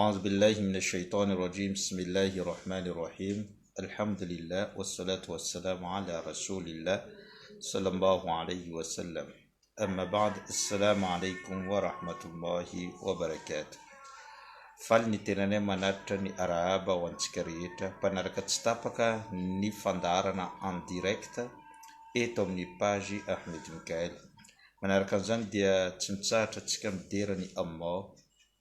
أعوذ بالله من الشيطان الرجيم بسم الله الرحمن الرحيم الحمد لله والصلاة والسلام على رسول الله صلى الله عليه وسلم أما بعد السلام عليكم ورحمة الله وبركاته Faly ny tenanay manatitra ny arahaba ho antsika rehetra mpanaraka tsy tapaka ny fandaharana en direct eto amin'ny page Ahmed Mickaël. Manaraka an'izany dia tsy mitsahatra antsika midera ny Allah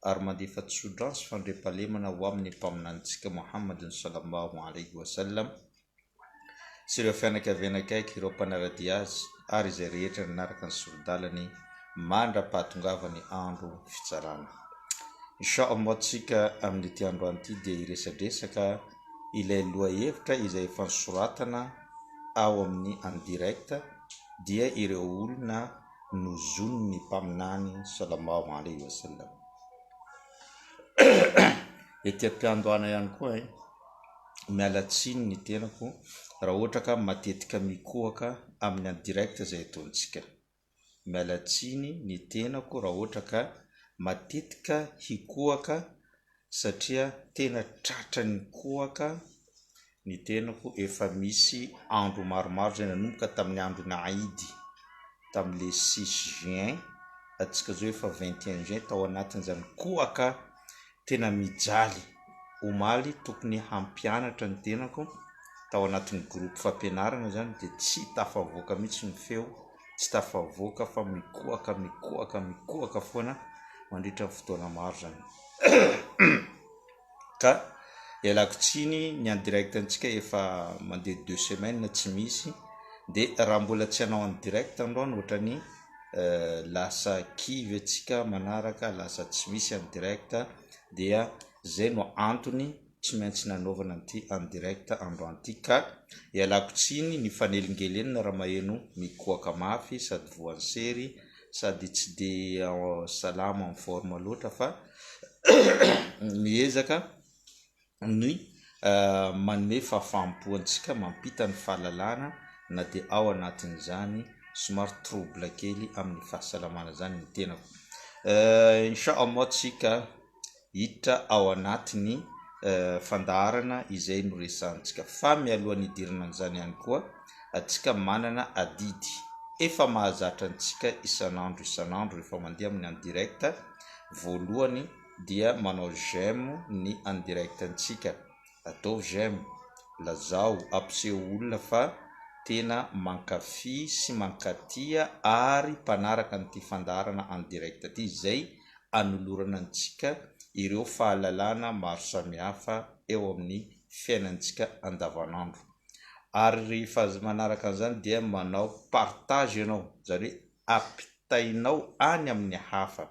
ary mandefa tsodrano sy fandriampahalemana ho amin'ny Mpaminanintsika Mohamad sallallahu alaihi wa sallam. sy ireo fianakaviana akaiky, ireo mpanara-dia azy ary izay rehetra nanaraka ny sori-dalany mandra-pahatongavany andro fitsarana. Insha Allah tsika amin'ity androany ity dia hiresadresaka ilay lohahevitra izay efa nosoratana ao amin'ny en direct dia ireo olona nozonin'ny Mpaminany Sallallahu Alaihi Wasallam. Ety am-piandohana ihany koa eh, miala tsiny ny tenako raha ohatra ka matetika mikohaka amin'ny en direct izay ataontsika. Miala tsiny ny tenako raha ohatra ka matetika hikohaka satria tena tratran'ny kohaka ny tenako efa misy andro maromaro zay nanomboka tamin'ny andron'ny Aïd tamin'le six juin atsika zao efa 21 juin tao anatin'izany kohaka tena mijaly omaly tokony hampianatra ny tenako tao anatin'ny groupe fampianarana zany dia tsy tafavoaka mihitsy ny feo tsy tafavoaka fa mikohaka mikohaka mikohaka foana mandritra ny fotoana maro zany ka ialako tsiny ny en direct antsika efa mandeha deux semaines tsy misy de raha mbola tsy hanao en direct androany ohatrany lasa kivy antsika manaraka lasa tsy misy en direct dia zay no antony tsy maintsy nanaovana an'ity en direct androany ity ka ialako tsiny ny fanelingelenina raha maheno mikohaka mafy sady voan'ny sery sady tsy de salama en forme loatra fa miezaka ny manome fahafaham-po antsika mampita ny fahalalana na dia ao anatin'izany somary trouble kely amin'ny fahasalamana zany ny tenako. Insha Allah tsika hiditra ao anatin'ny fandaharana izay noresahantsika fa mialohan'ny hidirana an'izany ihany koa antsika manana adidy efa mahazatra antsika isan'andro isan'andro rehefa mandeha amin'ny en direct voalohany dia manao j'aime ny en direct antsika ataovy j'aime lazao ampiseho olona fa tena mankafy sy mankatia ary mpanaraka an'ity fandaharana en direct ity izay anolorana antsika ireo fahalalana maro samihafa eo amin'ny fiainantsika andavanandro. Ary rehefa manaraka an'izany dia manao partage ianao, izany hoe ampitainao any amin'ny hafa.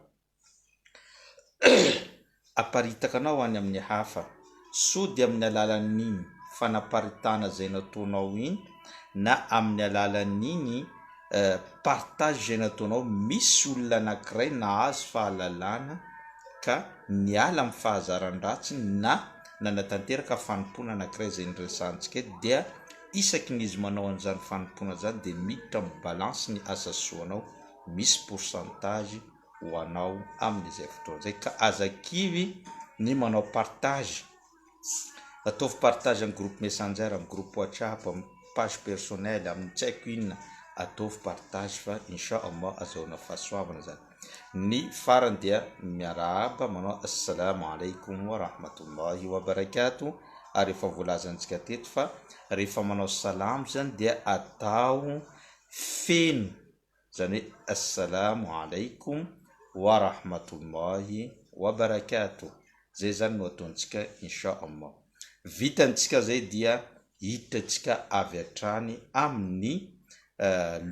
Aparitakanao any amin'ny hafa. Sao dia amin'ny alalan'iny fanaparitahana izay nataonao iny na amin'ny alalan'iny partage izay nataonao misy olona anankiray nahazo fahalalana ka niala amin'ny fahazaran-dratsiny na nanatanteraka fanompoana anankiray izay noresahantsika eto dia isaky ny izy manao an'izany fanompoana izany dia miditra amin'ny balance ny asa soanao misy pourcentage ho anao amin'izay fotoana izay ka aza kivy ny manao partage ataovy partage amin'ny groupe messenger amin'ny groupe whatsapp amin'ny page personnel amin'ny tsy haiko inona ataovy partage fa insha Allah azahoana fahasoavana zany ny farany dia miarahaba manao assalamu alaikum wa rahmatullahi wa barakatuh ary efa voalazantsika teto fa rehefa manao salamo zany dia atao feno Izany hoe Assalamo alaikum wa rahmatullahi wa barakatuh. Zay zany no ataontsika insha Allah. Vitantsika zay dia hiditra avy hatrany amin'ny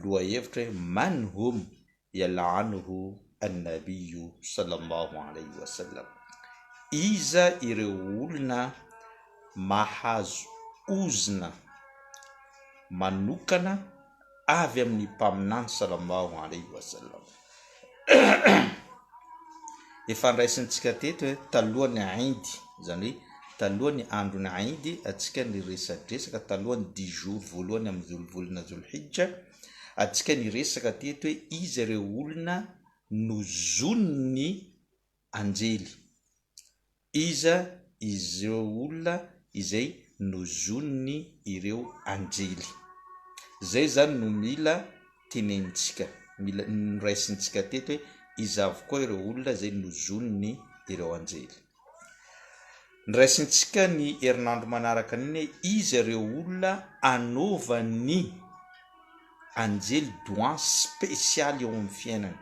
lohahevitra hoe man hum yal'anuhu an-nabiyyu sallallahu alayhi wa sallam. Iza ireo olona mahazo ozona manokana avy amin'ny Mpaminany sallallahu alaihi wa sallam. Efa nraisintsika teto hoe talohan'ny Aïd, izany hoe talohan'ny andron'ny Aïd antsika niresadresaka, talohan'ny dix jours voalohany amin'ny zolvolana Zolhijja, antsika niresaka teto hoe iza ireo olona nozonin'ny anjely. Iza izeo olona izay nozoniny ireo anjely? Zay zany no mila tenenintsika, mila noraisintsika teto hoe iza avokoa ireo olona izay nozoniny ireo anjely. Noraisintsika ny herinandro manaraka an'iny hoe iza ireo olona anaovan'ny anjely doan spesialy eo amin'ny fiainany.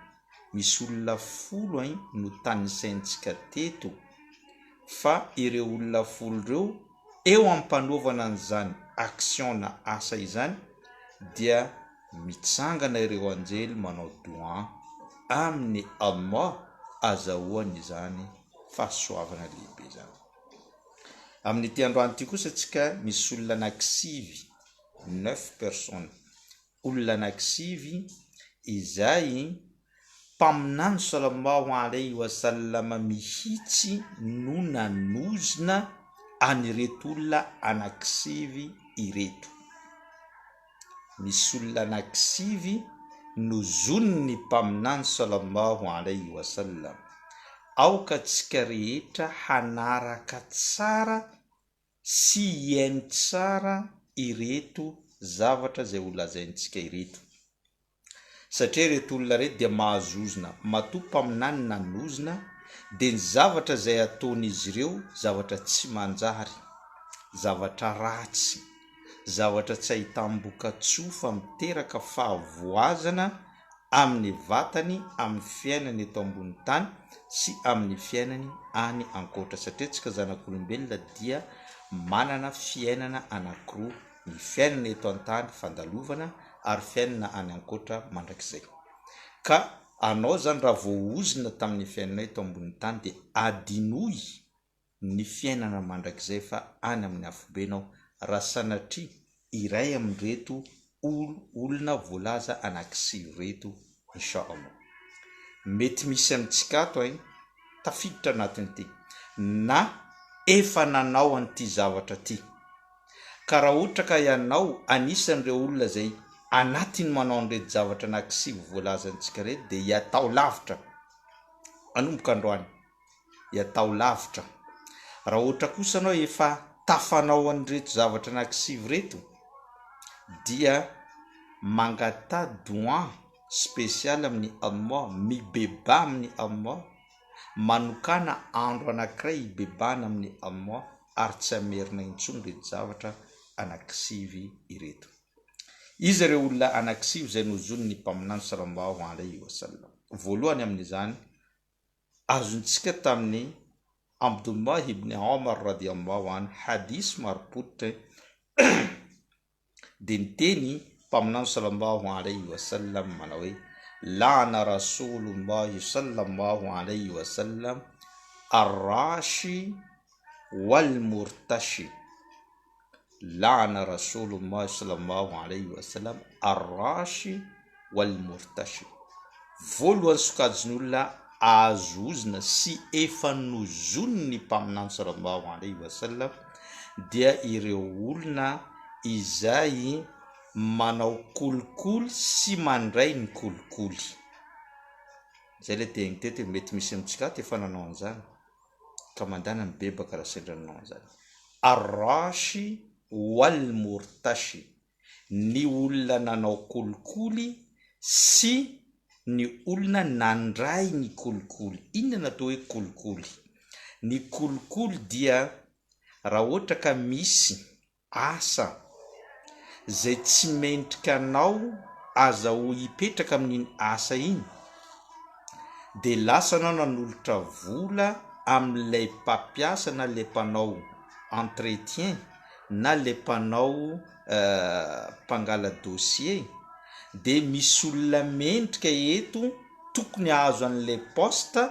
Misy olona folo ein no tanisaintsika teto fa ireo olona folo ireo eo ampanaovana an'izany action na asa izany dia mitsangana ireo anjely manao doua amin'i Allah azahoany izany fahasoavana lehibe izany. Amin'ity androany ity kosa tsika misy olona anankisivy, neuf personnes, olona anankisivy izay Mpaminany Sallallahu alaihi wa sallam mihitsy no nanozona an'ireto olona anankisivy ireto. Misy olona anankisivy nozonin'ny Mpaminany Sallallahu alaihi wa sallam. Aoka tsika rehetra hanaraka tsara sy hihaino tsara ireto zavatra izay holazaintsika ireto. Satria ireto olona ireto dia mahazo ozona, matoa mpaminany nanozona dia ny zavatra izay ataon'izy ireo zavatra tsy manjary, zavatra ratsy, zavatra tsy ahitam-bokatsoa fa miteraka fahavoazana amin'ny vatany, amin'ny fiainany eto ambony tany sy amin'ny fiainany any ankoatra. Satria antsika zanak'olombelona dia manana fiainana anankiroa, ny fiainana eto an-tany fandalovana ary fiainana any ankoatra mandrakizay. Ka anao zany raha voaozona tamin'ny fiainanao eto ambony tany dia adinoy ny fiainana mandrakizay fa any amin'ny afobe enao raha sanatria iray amin'ireto olona voalaza anankisivy ireto Insha Allah. Mety misy amintsika ato ein tafiditra anatin'ity na efa nanao an'ity zavatra ty. Ka raha ohatra ka ianao anisan'ireo olona izay anatiny manao an'ireto zavatra anankisivy voalazantsika ireto dia iatao lavitra manomboka androany, iatao lavitra. Raha ohatra kosa ianao efa tafanao an'ireto zavatra anankisivy ireto dia mangataha doua spécial amin'i Allah, mibebaha amin'i Allah, manokàna andro anankiray hibebahana amin'i Allah ary tsy hamerina intsony ireto zavatra anankisivy ireto. Iza ireo olona anankisivy izay nozonin'ny Mpaminany sallallahu alaihi wa sallam? Voalohany amin'izany, azontsika tamin'i Abdullah ibn Omar radiyallahu anhu hadith marim-pototra dia niteny Mpaminany sallallahu alaihi wa sallam manao hoe, La'ana Rasulullahi sallallahu alaihi wa sallam ar-rashi wal murtashi. La'ana Rasulullahi sallallahu alaihi wa sallam ar-rashi wal murtashi. Voalohany sokajin'olona azo ozona sy efa nozonin'ny Mpaminany sallallahu alaihi wa sallam dia ireo olona izay manao kolikoly sy mandray ny kolikoly. Izay ilay teny teto hoe mety misy amintsika ato efa nanao an'izany ka mandana mibebaka raha sendra nanao an'izany. Ar-rashi wal murtashi. ny olona nanao kolikoly sy ny olona nandray ny kolikoly. Inona no atao hoe kolikoly? Ny kolikoly dia raha ohatra ka misy asa izay tsy mendrika anao azahoa hipetraka amin'iny asa iny dia lasa anao nanolotra vola amin'ilay mpampiasa na ilay mpanao entretien na le mpanao mpangala dossier de misy olona mendrika eto tokony hahazo an'le poste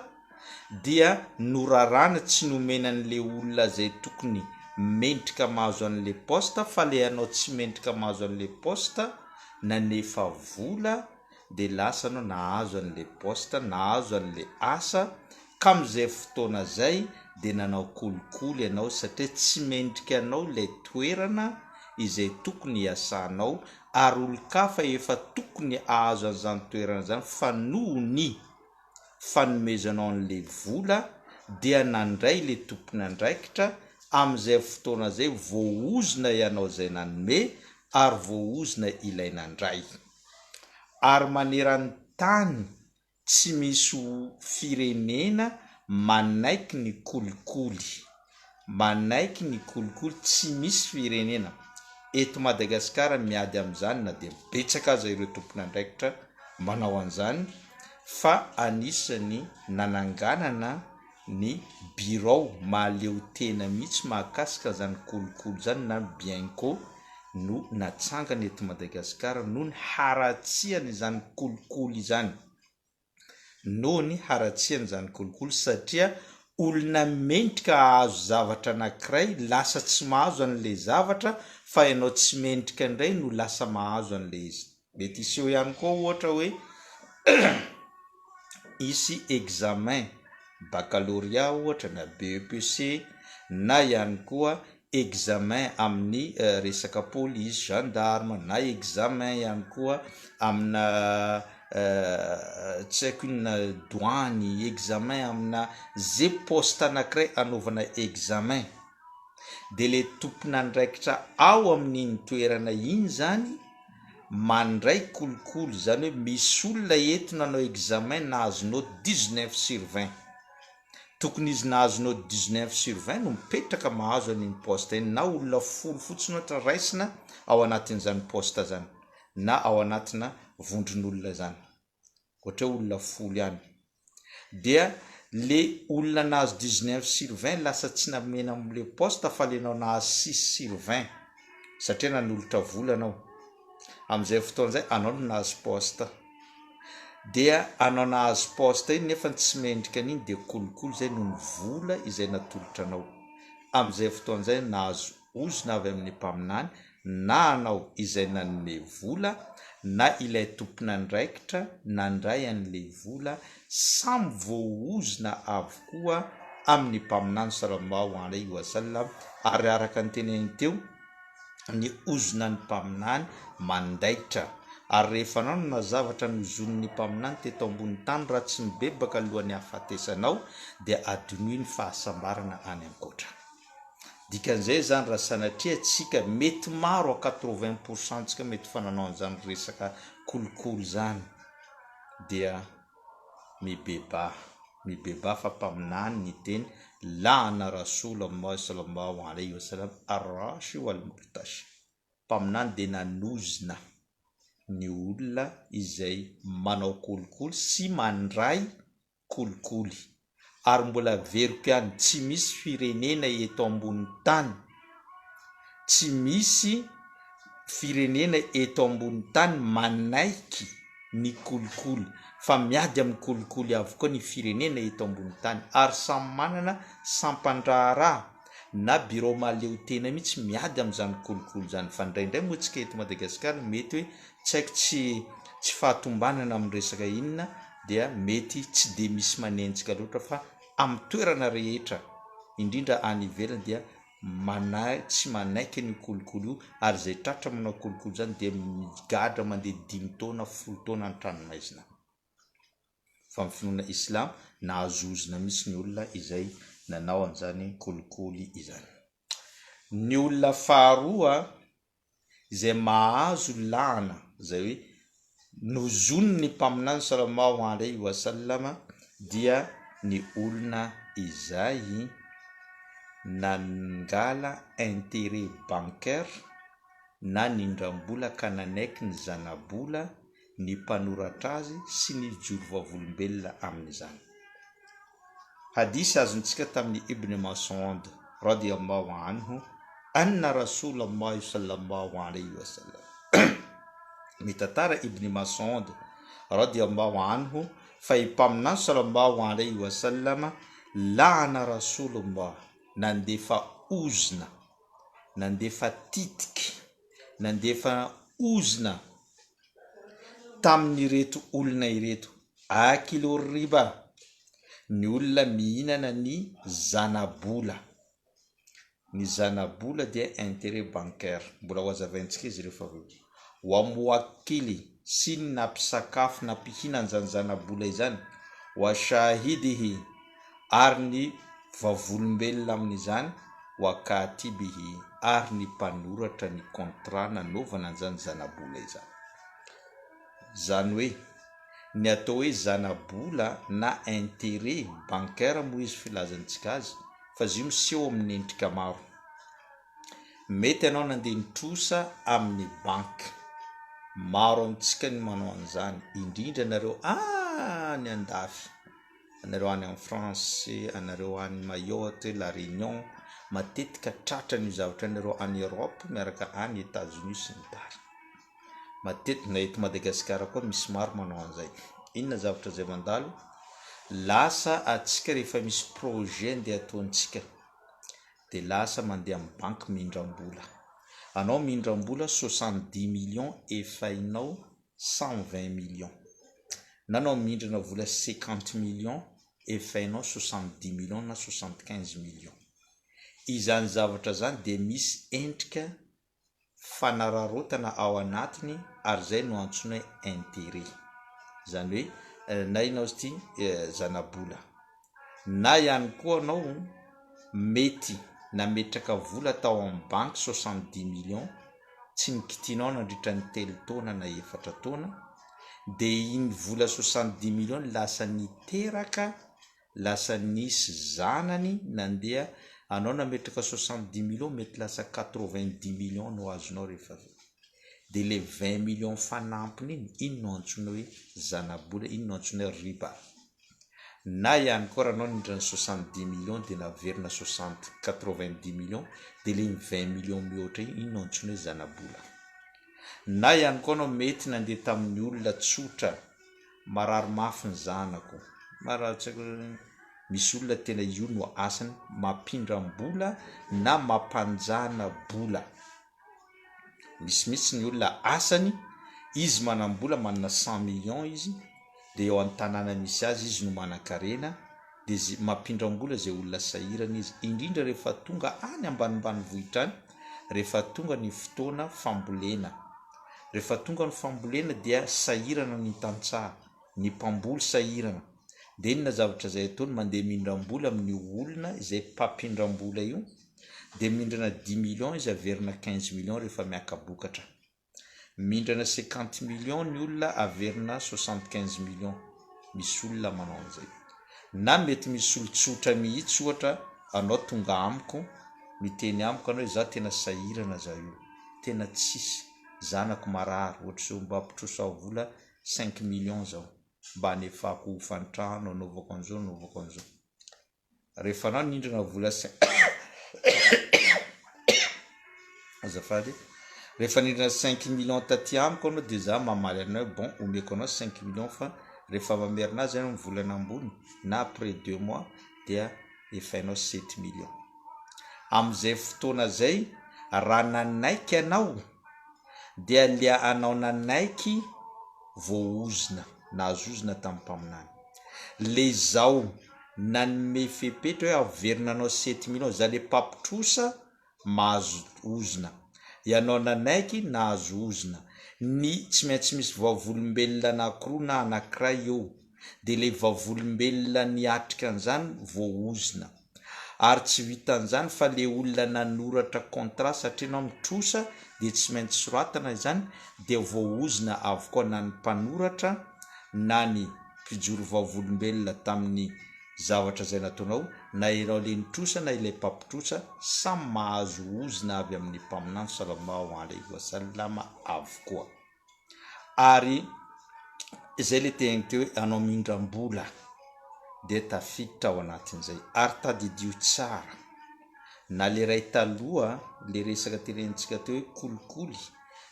dia norarana tsy nomena an'le olona zay tokony mendrika mahazo an'le poste fa le anao tsy mendrika mahazo an'le poste nanefa vola de lasa anao nahazo an'le poste nahazo an'le asa ka am'zay fotoana zay de nanao kolikoly ianao satria tsy mendrika anao ilay toerana izay tokony hiasanao ary olon-kafa efa tokony ahazo an'izany toerana zany fa noho ny fanomezanao an'le vola dia nandray le tompon'andraikitra am'zay fotoana zay voaozona ianao zay nanome ary voaozona ilay nandray. Ary maneran-tany tsy misy firenena manaiky ny kolikoly, manaiky ny kolikoly tsy misy firenena eto Madagasikara miady amin'izany na dia betsaka aza ireo tompon'andraikitra manao an'izany fa anisan'ny nananganana ny birao mahaleo tena mihitsy mahakasika izany kolikoly izany na Bianco. no natsangana eto Madagasikara noho ny haratsian'izany kolikoly izany. Noho ny haratsian'izany kolikoly satria olona mendrika hahazo zavatra anankiray lasa tsy mahazo an'ilay zavatra fa ianao tsy mendrika indray no lasa mahazo an'ilay izy. Mety hiseho ihany koa ohatra hoe hisy examen baccalauréat ohatra na BEPC na ihany koa examen amin'ny resaka police, gendarme na examen ihany koa amina tsy haiko inona douane, examen amina ze poste anakiray anaovana examen de le tompon'andraikitra ao amin'iny toerana iny zany mandray kolikoly, zany hoe misy olona eto nanao examen nahazo note 19 sur 20, tokony izy nahazo note 19 sur 20 no mipetraka mahazo an'iny poste iny, na olona folo fotsiny ohatra raisina ao anatin'izany poste zany, na ao anatina vondron'olona zany, ohatra hoe olona folo ihany. Dia le olona nahazo 19 sur 20 lasa tsy namena amle poste fa le nao nahazo 6 sur 20 satria nanolotra vola anao. Amzay fotoana zay anao no nahazo poste. Dia anao nahazo poste iny nefa tsy mendrika an'iny dia kolikoly zay noho ny vola izay natolotra anao. Amzay fotoana zay nahazo ozona avy amin'ny mpaminany na anao izay nanome vola na ilay tompon'andraikitra nandray an'ilay vola, samy voaozona avokoa amin'ny Mpaminany sallallahu alaihi wa sallam, ary araka ny teneniny teo, ny ozona ny Mpaminany mandaitra, ary rehefa anao nanao zavatra nozonin'ny Mpaminany teto ambony tany raha tsy mibebaka alohan'ny hahafatesanao dia adinoy ny fahasambarana any ankoatra. Dikan'izay izany raha sanatria tsika mety maro à 80 pour cent tsika mety efa nanao an'izany resaka kolikoly izany dia mibebaha, mibebaha fa mpaminany niteny la'ana rasoul Allah sallallahu alayhi wa sallam arrashi wal murtashi, mpaminany dia nanozona ny olona izay manao kolikoly sy mandray kolikoly. Ary mbola averiko ihany, tsy misy firenena eto ambony tany, tsy misy firenena eto ambony tany manaiky ny kolikoly, fa miady amin'ny kolikoly avokoa ny firenena eto ambony tany, ary samy manana sampan-draharaha na birao mahaleo tena mihitsy miady amin'izany kolikoly izany, fa indraindray moa tsika eto Madagasikara mety hoe tsy haiko tsy tsy fahatombanana amin'ny resaka inona dia mety tsy dia misy manenjika loatra fa amin'ny toerana rehetra indrindra any ivelany dia manahy tsy manaiky an'io kolikoly io ary izay tratra manao kolikoly izany dia migadra mandeha dimy taona folo taona an-tranomaizina fa amin'ny finoana islam nahazo ozona mihitsy ny olona izay nanao an'izany kolikoly izany. Ny olona faharoa izay mahazo lahana, izay hoe nozonin'ny Mpaminany sallallahu alaihi wa sallam dia ny olona izay nangala intérêt bancaire na nindram-bola ka nanaiky ny zana-bola ny mpanoratra azy sy ny joro vavolombelona amin'izany. Hadith azontsika tamin'i Ibn Mas'ud radiyallahu anhu, anna Rasulallahi sallallahu alayhi wa sallam. Mitantara Ibn Mas'ud radiyallahu anhu fa i Mpaminany sallallahu alayhi wa sallam la'ana Rasulullah nandefa ozona, nandefa titiky, nandefa ozona tamin'ireto olona ireto, Akilou riba, ny olona mihinana ny zana-bola, ny zana-bola dia interet bancaire, mbola ho hazavaintsika izy rehefa avy eo, wa muwakili sy ny nampisakafo nampihinana izany zana-bola izany, wa shahidihi ary ny vavolombelona amin'izany, wa katibihi ary ny mpanoratra ny contrat nanaovana an'izany zana-bola izany. Izany hoe, ny atao hoe zana-bola na intérêt bancaire moa izy filazantsika azy, fa izy io miseho amin'ny endrika maro. Mety ianao nandeha nitrosa amin'ny banky, maro amintsika ny manao an'izany, indrindra ianareo any andafy, anareo any en France, anareo any Mayotte, La Réunion, Matetika tratran'io zavatra io nareo any Europe miaraka any Etats Unis sy ny tariny. Matetika na eto Madagasikara koa misy maro manao an'izay. Inona zavatra izay mandalo? Lasa antsika rehefa misy projet ndeha ataontsika dia lasa mandeha amin'ny banky mindram-bola. Anao mindram-bola 70 millions efainao 120 millions. Na anao mindrana vola 50 millions efainao 70 millions na 75 millions. Izany zavatra izany dia misy endrika fanararaotana ao anatiny ary izay no antsoina hoe intérêt. Izany hoe na ianao izy ity zanabola na ihany koa anao mety nametraka vola tao amin'ny banky 70 millions tsy nikitianao nandritra ny telo taona na efatra taona dia iny vola 70 millions lasa niteraka lasa nisy zanany nandeha anao nametraka 70 millions mety lasa 90 millions no azonao rehefa avy eo de le 20 millions fanampiny iny, iny no antsoina hoe zanabola, iny no antsoina hoe riba. Na ihany koa raha anao nindrana 70 millions de naverina 60 90 millions de le iny 20 millions mihoatra iny, iny no antsoina hoe zanabola. Na ihany koa anao mety nandeha tamin'ny olona tsotra Marary mafy ny zanako. Marary tsy haiko misy olona tena io no asany mampindram-bola na mampanjana bola. Misy mihitsy ny olona asany izy manam-bola manana cent millions izy de eo an-tanàna misy azy izy no manan-karena de ze mampindram-bola zay olona sahirana izy indrindra rehefa tonga any ambanimbanivohitra any rehefa tonga ny fotoana fambolena. Rehefa tonga ny fambolena dia sahirana ny tantsaha, ny mpamboly sahirana. Dia inona zavatra izay ataony? Mandeha mindram-bola amin'io olona izay mpampindram-bola io, dia mindrana dix millions izy averina quinze millions rehefa miaka-bokatra. Mindrana cinquante millions ny olona averina soixante quinze millions. Misy olona manao an'izay. Na mety misy olon-tsotra mihitsy ohatra anao tonga amiko miteny amiko anao hoe za tena sahirana za io, tena tsisy, zanako marary ohatr'izao mba ampitrosao vola cinq millions zaho mba hanefako hofan-trano hanaovako an'izao hanaovako an'izao. Rehefa anao nindrana vola cinq azafady, rehefa nindrana cinq millions taty amiko anao de za mamaly anao hoe bon omeko anao cinq millions fa rehefa mamerina azy ianao ny volana ambony na après deux mois dia efainao sept millions. Amin'izay fotoana izay raha nanaiky anao dia le anao nanaiky voaozona, nahazo ozona tamin'ny mpaminany. Le zaho nanome fepetra hoe averina anao sept millions, za le mpampitrosa mahazo ozona. Ianao nanaiky nahazo ozona. Ny tsy maintsy misy vavolombelona anakiroa na anakiray eo. Dia ilay vavolombelona niatrika an'izany voaozona. Ary tsy vitan'izany fa le olona nanoratra contrat satria ianao mitrosa dia tsy maintsy soratana izany dia voaozona avokoa na ny mpanoratra na ny mpijoro vavolombelona tamin'ny zavatra izay nataonao na ianao le nitrosa na ilay mpampitrosa samy mahazo ozona avy amin'ny mpaminany sallallahu alaihi wasallam avokoa. Ary izay le teniko teo hoe anao mindram-bola dia tafiditra ao anatin'izay. Ary tadidio tsara, na le ray taloha le resaka tenenintsika teo hoe kolikoly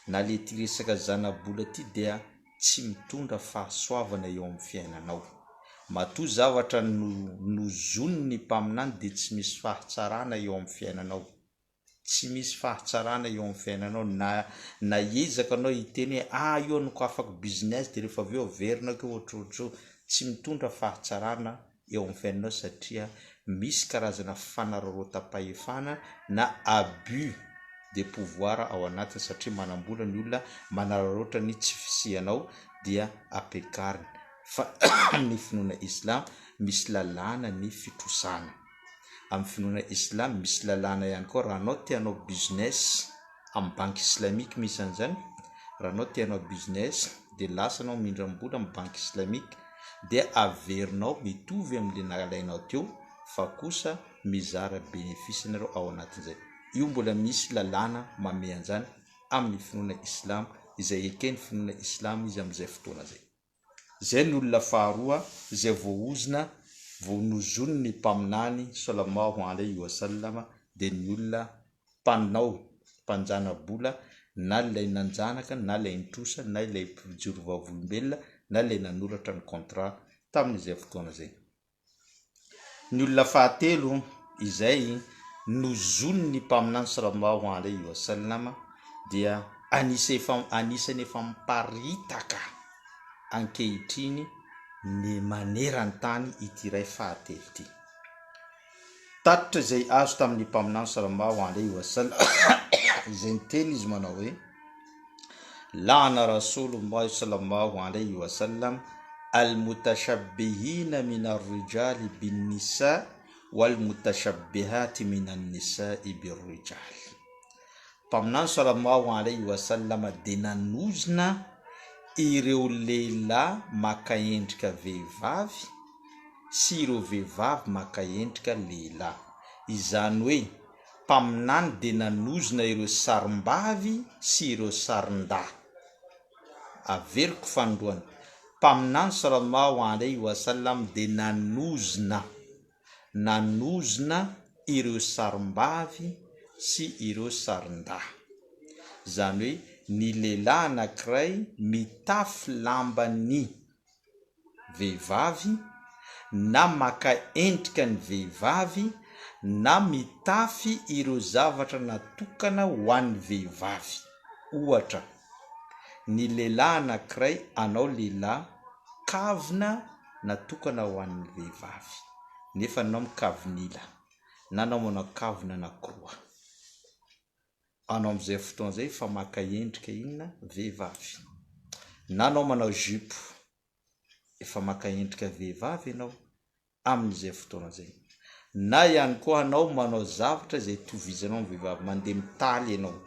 na le ty resaka zana-bola ty dia tsy mitondra fahasoavana eo amin'ny fiainanao. Matoa zavatra no nozonin'ny mpaminany dia tsy misy fahatsarana eo amin'ny fiainanao. Tsy misy fahatsarana eo amin'ny fiainanao na na hiezaka anao hiteny hoe ah io anokafako business de rehefa avy eo averinako io ohatrohatr'izao, tsy mitondra fahatsarana eo amin'ny fiainanao satria misy karazana fanararaotam-pahefana na abus de pouvoir ao anatiny satria manam-bola ny olona manararaotra ny tsy fisianao dia ampiakariny fa amin'ny finoana islam misy lalàna ny fitrosana. Amin'ny finoana islam misy lalàna ihany koa raha anao te hanao business amin'ny banque islamique misy an'izany, raha anao te hanao business dia lasa anao mindram-bola amin'ny banque islamique dia averinao mitovy amin'ilay nalainao teo fa kosa mizara bénéfice ianareo ao anatin'izay. Io mbola misy lalàna mamehy an'izany amin'ny finoana islam izay eken'ny finoana islam izy amin'izay fotoana izay. Izay ny olona faharoa izay voaozona vao nozonin'ny Mpaminany, Sallallahu alaihi wa sallam, dia ny olona mpanao, mpanjana-bola na ilay nanjanaka na ilay nitrosa na ilay mpijoro vavolombelona na ilay nanoratra ny contrat tamin'izay fotoana izay. Ny olona fahatelo izay nozonin'ny Mpaminany sallallahu alaihi wa sallam dia anisa efa anisany efa miparitaka ankehitriny ny maneran-tany ity iray fahatelo ity. Tatitra izay azo tamin'ny Mpaminany sallallahu alaihi wa sallam izay niteny izy manao hoe La'ana Rasulullahi sallallahu alaihi wa sallam al-mutashabbihina min ar-rijali bin-nisa wal-mutashabbihati min an-nisa'i bir-rijal. Mpaminany sallallahu alaihi wa sallam dia nanozona ireo lehilahy maka endrika vehivavy sy ireo vehivavy maka endrika lehilahy. Izany hoe Mpaminany dia nanozona ireo sarim-bavy sy ireo sarin-dahy. Averiko fanindroany, Mpaminany sallallahu alaihi wa sallam dia nanozona, nanozona ireo sarim-bavy sy ireo sarin-dahy. Izany hoe ny lehilahy anankiray mitafy lamban'ny vehivavy na maka endrika ny vehivavy na mitafy ireo zavatra natokana ho an'ny vehivavy. Ohatra, ny lehilahy anankiray anao lehilahy kavina natokana ho an'ny vehivavy nefa anao mikavin'ila na anao manao kavina anankiroa. Anao amin'izay fotoana izay efa maka endrika inona? Vehivavy. Na anao manao jupe, efa maka endrika vehivavy ianao amin'izay fotoana izay. Na ihany koa anao manao zavatra izay itovizanao amin'ny vehivavy, mandeha mitaly ianao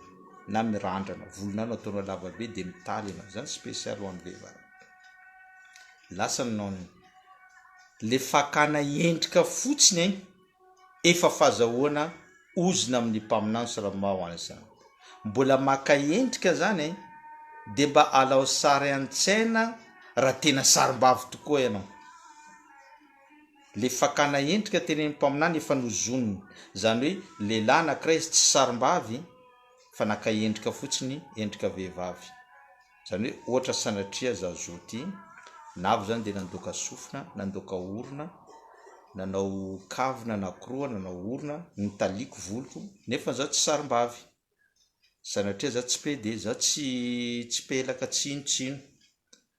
na mirandrana, volonao no ataonao lava be dia mitaly ianao, izany spécial ho an'ny vehivavy. Lasa ny non le fakana endrika fotsiny ein! Efa fazahoana ozona amin'ny Mpaminany sallallahu alaihi wasallam. Mbola maka endrika zany e, de mba alao sary an-tsaina raha tena sarimbavy tokoa ianao. Le fakana endrika tenenin'ny Mpaminany efa nozoniny, zany hoe lehilahy anakiray izy tsy sarimbavy fa naka endrika fotsiny, endrika vehivavy. Zany hoe ohatra sanatria za zoty navy zany de nandoaka sofina, nandoaka orona, nanao kavina anakiroa, nanao orona, nitaliko voloko nefa za tsy sarimbavy, sanatria za tsy pede, za tsy tsy pelaka tsy ino tsy ino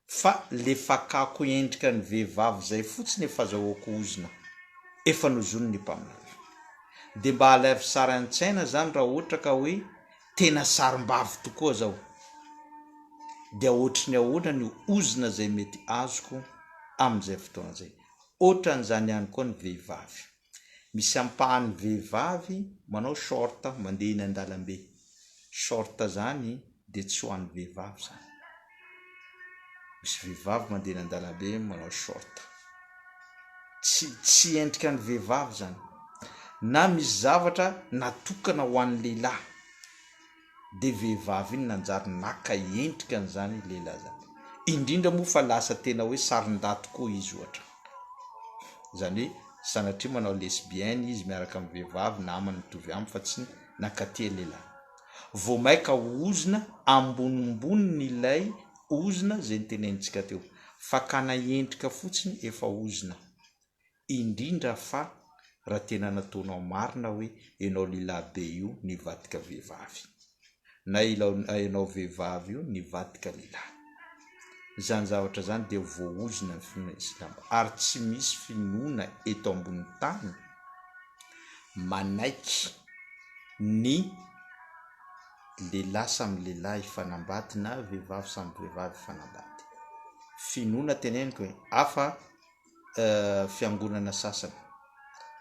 fa le fakako endrika ny vehivavy zay fotsiny efa azahoako ozona, efa nozonin'ny mpaminany. De mba alaivo sary an-tsaina zany raha ohatra ka hoe Tena sarimbavy tokoa zao. Dia ohatry ny ahoana ny ozona izay mety azoko amin'izay fotoana izay. Ohatran'izany ihany koa ny vehivavy. Misy ampahan'ny vehivavy manao short mandeha eny an-dalambe. Short zany dia tsy ho an'ny vehivavy zany. Misy vehivavy mandeha eny an-dalambe manao short. Tsy tsy endrika ny vehivavy zany. Na misy zavatra natokana ho an'ny lehilahy de vehivavy iny nanjary naka endrika an'izany lehilahy zany. Indrindra moa fa lasa tena hoe sarin-dahy tokoa izy ohatra. Zany hoe sanatria manao lesbienne izy miaraka amin'ny vehivavy namany mitovy aminy fa tsy nankatia lehilahy. Vao maika ozona ambonimbonin'ilay ozona zay notenenintsika teo. Fakana endrika fotsiny efa ozona. Indrindra fa raha tena nataonao marina hoe enao lehilahy be io nivadika vehivavy. Na enao vehivavy io nivadika lehilahy. Izany zavatra izany dia voaozona ny finoana silamo ary tsy misy finoana eto ambony tany manaiky ny lehilahy samy lehilahy hifanambady na vehivavy samy vehivavy hifanambady. Finoana teneniko e, hafa fiangonana sasany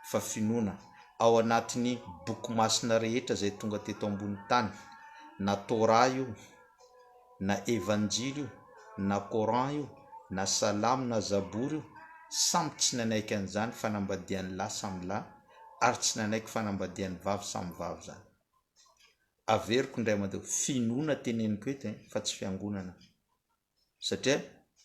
fa finoana ao anatin'ny boky masina rehetra izay tonga teto ambony tany na Torah io na Evanjily io na Coran io na Salamo na Zabory io samy tsy nanaiky an'izany fanambadian'ny lahy samy lahy ary tsy nanaiky fanambadian'ny vavy samy vavy izany. Averiko indray mandeha, finoana teneniko eto e, fa tsy fiangonana. Satria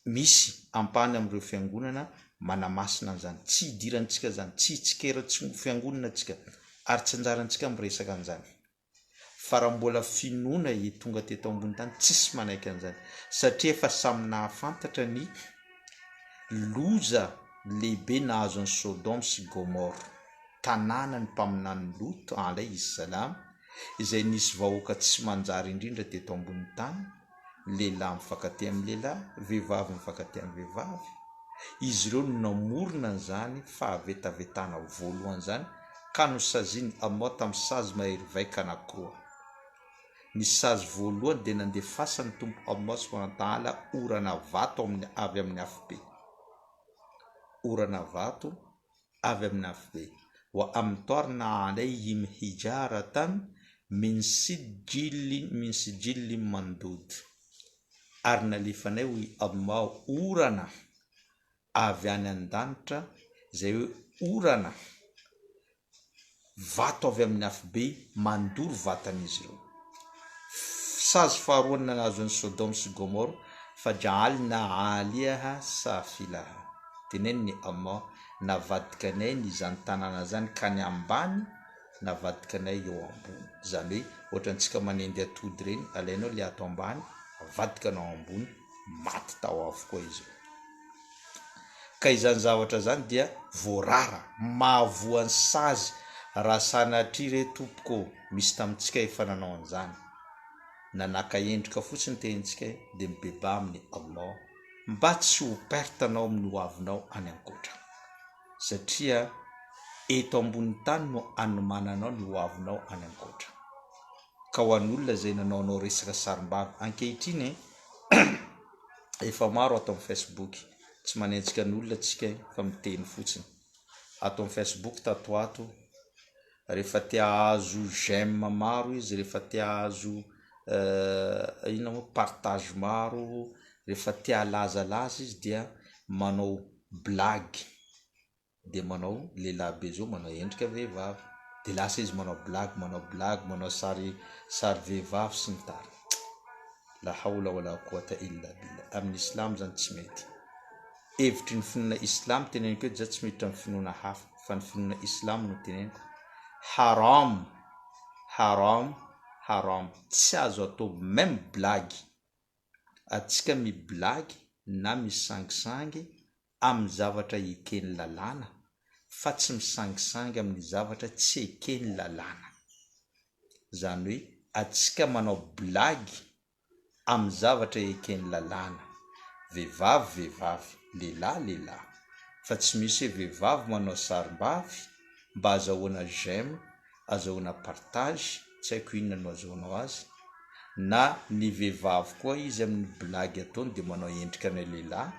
misy ampahany amin'ireo fiangonana manamasina an'izany. Tsy idirantsika izany, tsy hitsikera tsy fiangonana tsika. Ary tsy anjarantsika miresaka an'izany. Fa raha mbola finoana i tonga teto ambony tany tsisy manaiky an'izany satria efa samy nahafantatra ny loza lehibe nahazo an'i Sodome sy Gomorre, tanànan'ny mpaminany Lot alayhi salam, izay nisy vahoaka tsy manjary indrindra teto ambony tany, lehilahy mifankatia amin'ny lehilahy, vehivavy mifankatia amin'ny vehivavy, izy ireo no namorona an'izany fahavetavetana voalohany izany ka nosazian'i Allah tamin'ny sazy mahery vaika anankiroa. Ny sazy voalohany dia nandefasan'ny Tompo Allah subhanahu wa ta'ala orana vato amin'ny avy amin'ny afobe. Orana vato avy amin'ny afobe. Wa amtarna alayhim hijaratan min sijjilin min sijillin mandud. Ary nalefanay hoy Allah orana avy any an-danitra izay hoe orana vato avy amin'ny afobe mandoro vatan'izy ireo. Sazy faharoa ny nahazo an'i Sodoma sy Gomora, Faja'alna 'aliaha safilaha. Teneniny Allah, navadikanay ny izany tanàna izany ka ny ambany navadikanay eo ambony. Izany hoe ohatrantsika manendy atody ireny, alainao ilay ato ambany, avadikanao ambony, maty tao avokoa izy ireo. Ka izany zavatra izany dia voarara, mahavoa ny sazy raha sanatria re tompoko ô, misy tamintsika efa nanao an'izany, na naka endrika fotsiny tenintsika dia mibebaha amin'i Allah mba tsy ho perte anao amin'ny ho avinao any ankoatra, satria eto ambony tany no anomananao ny ho avinao any ankoatra. Ka ho an'olona izay nanaonao resaka sarimbavy ankehitriny efa maro ato amin'ny facebook, tsy manenjika ny olona tsika fa miteny fotsiny, ato amin'ny facebook tato ho ato rehefa te hahazo j'aime maro izy, rehefa te hahazo inona moa partage maro, rehefa te halazalaza izy dia manao blague. de manao lehilahy be zao manao endrika vehivavy de lasa izy manao blague manao blague manao sary sary vehivavy sy ny tariny la haola wala quwata illa billah amin'ny islam zany tsy mety hevitry ny finoana islam teneniko eto za tsy miditra amin'ny finoana hafa fa ny finoana islam no teneniko haram haram haram tsy azo atao même blague Atsika miblagy na misangisangy amin'ny zavatra eken'ny lalàna fa tsy misangisangy amin'ny zavatra tsy eken'ny lalàna. Izany hoe atsika manao blagy amin'ny zavatra eken'ny lalàna, vehivavy vehivavy, lehilahy lehilahy, fa tsy misy hoe vehivavy manao sarim-bavy mba azahoana j'aime azahoana partage, tsy haiko inona no azahoanao azy, na ny vehivavy koa izy amin'ny blague ataony dia manao endrika anay lehilahy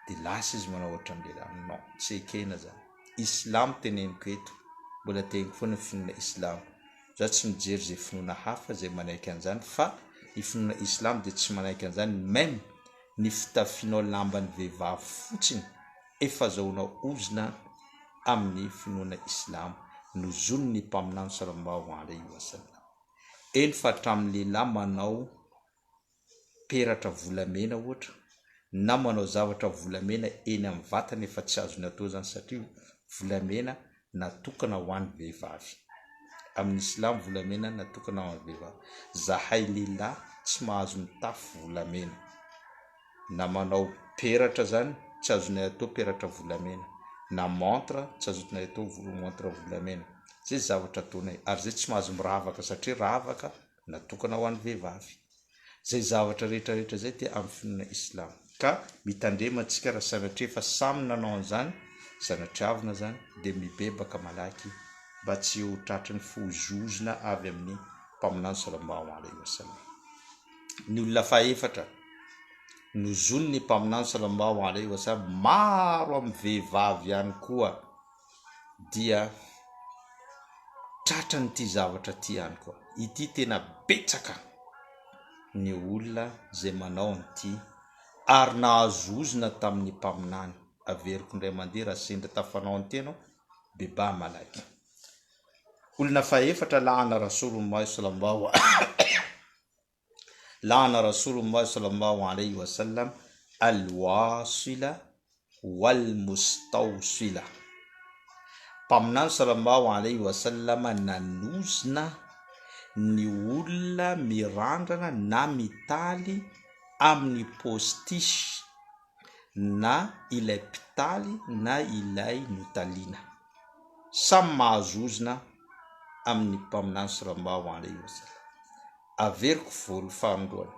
dia lasa izy manao ohatran'ny lehilahy, non tsy ekena zany, islam teneniko eto, mbola teneniko foana ny finoana islam, za tsy mijery izay finoana hafa izay manaiky an'izany fa ny finoana islam dia tsy manaiky an'izany meme ny fitafianao lamban'ny vehivavy fotsiny efa azahoanao ozona amin'ny finoana islamo nozonin'ny Mpaminany sallallahu alaihi wa sallam. Eny fa hatramin'ny lehilahy manao peratra volamena ohatra na manao zavatra volamena eny amin'ny vatany efa tsy azony atao izany satria volamena natokana ho an'ny vehivavy. Amin'ny islamo volamena natokana ho an'ny vehivavy. Zahay lehilahy tsy mahazo mitafy volamena. Na manao peratra zany tsy azonay atao peratra volamena, na montre tsy azonay atao montre volamena, zay zavatra ataonay ary zay tsy mahazo miravaka satria ravaka natokana ho an'ny vehivavy, zay zavatra rehetra rehetra zay dia amin'ny finoana islamo ka mitandrema antsika raha sanatria efa samy nanao an'izany sanatriavina zany dia mibebaka malaky mba tsy ho tratry ny fozozona avy amin'ny mpaminany sallallahu alaihi wasallam. Ny olona fahefatra nozonin'ny Mpaminany sallallahu alaihi wa sallam maro amin'ny vehivavy ihany koa dia tratran'ity zavatra ity ihany koa. Ity tena betsaka ny olona izay manao an'ity ary nahazo ozona tamin'ny Mpaminany. Averiko indray mandeha raha sendra tafanao an'ity ianao, bebaha malaky. Olona fahefatra la'ana Rasolollahi sallallahu La'ana Rasulullah sallallahu alayhi wa sallam al-wasila wal-mustawsila. Mpaminany Sallallahu alaihi wa sallam nanozona ny olona mirandrana na mitaly amin'ny postiche na ilay mpitaly na ilay notaliana. Samy mahazo ozona amin'ny Mpaminany Sallallahu alaihi wa sallam. Averiko voalohany fahandroany.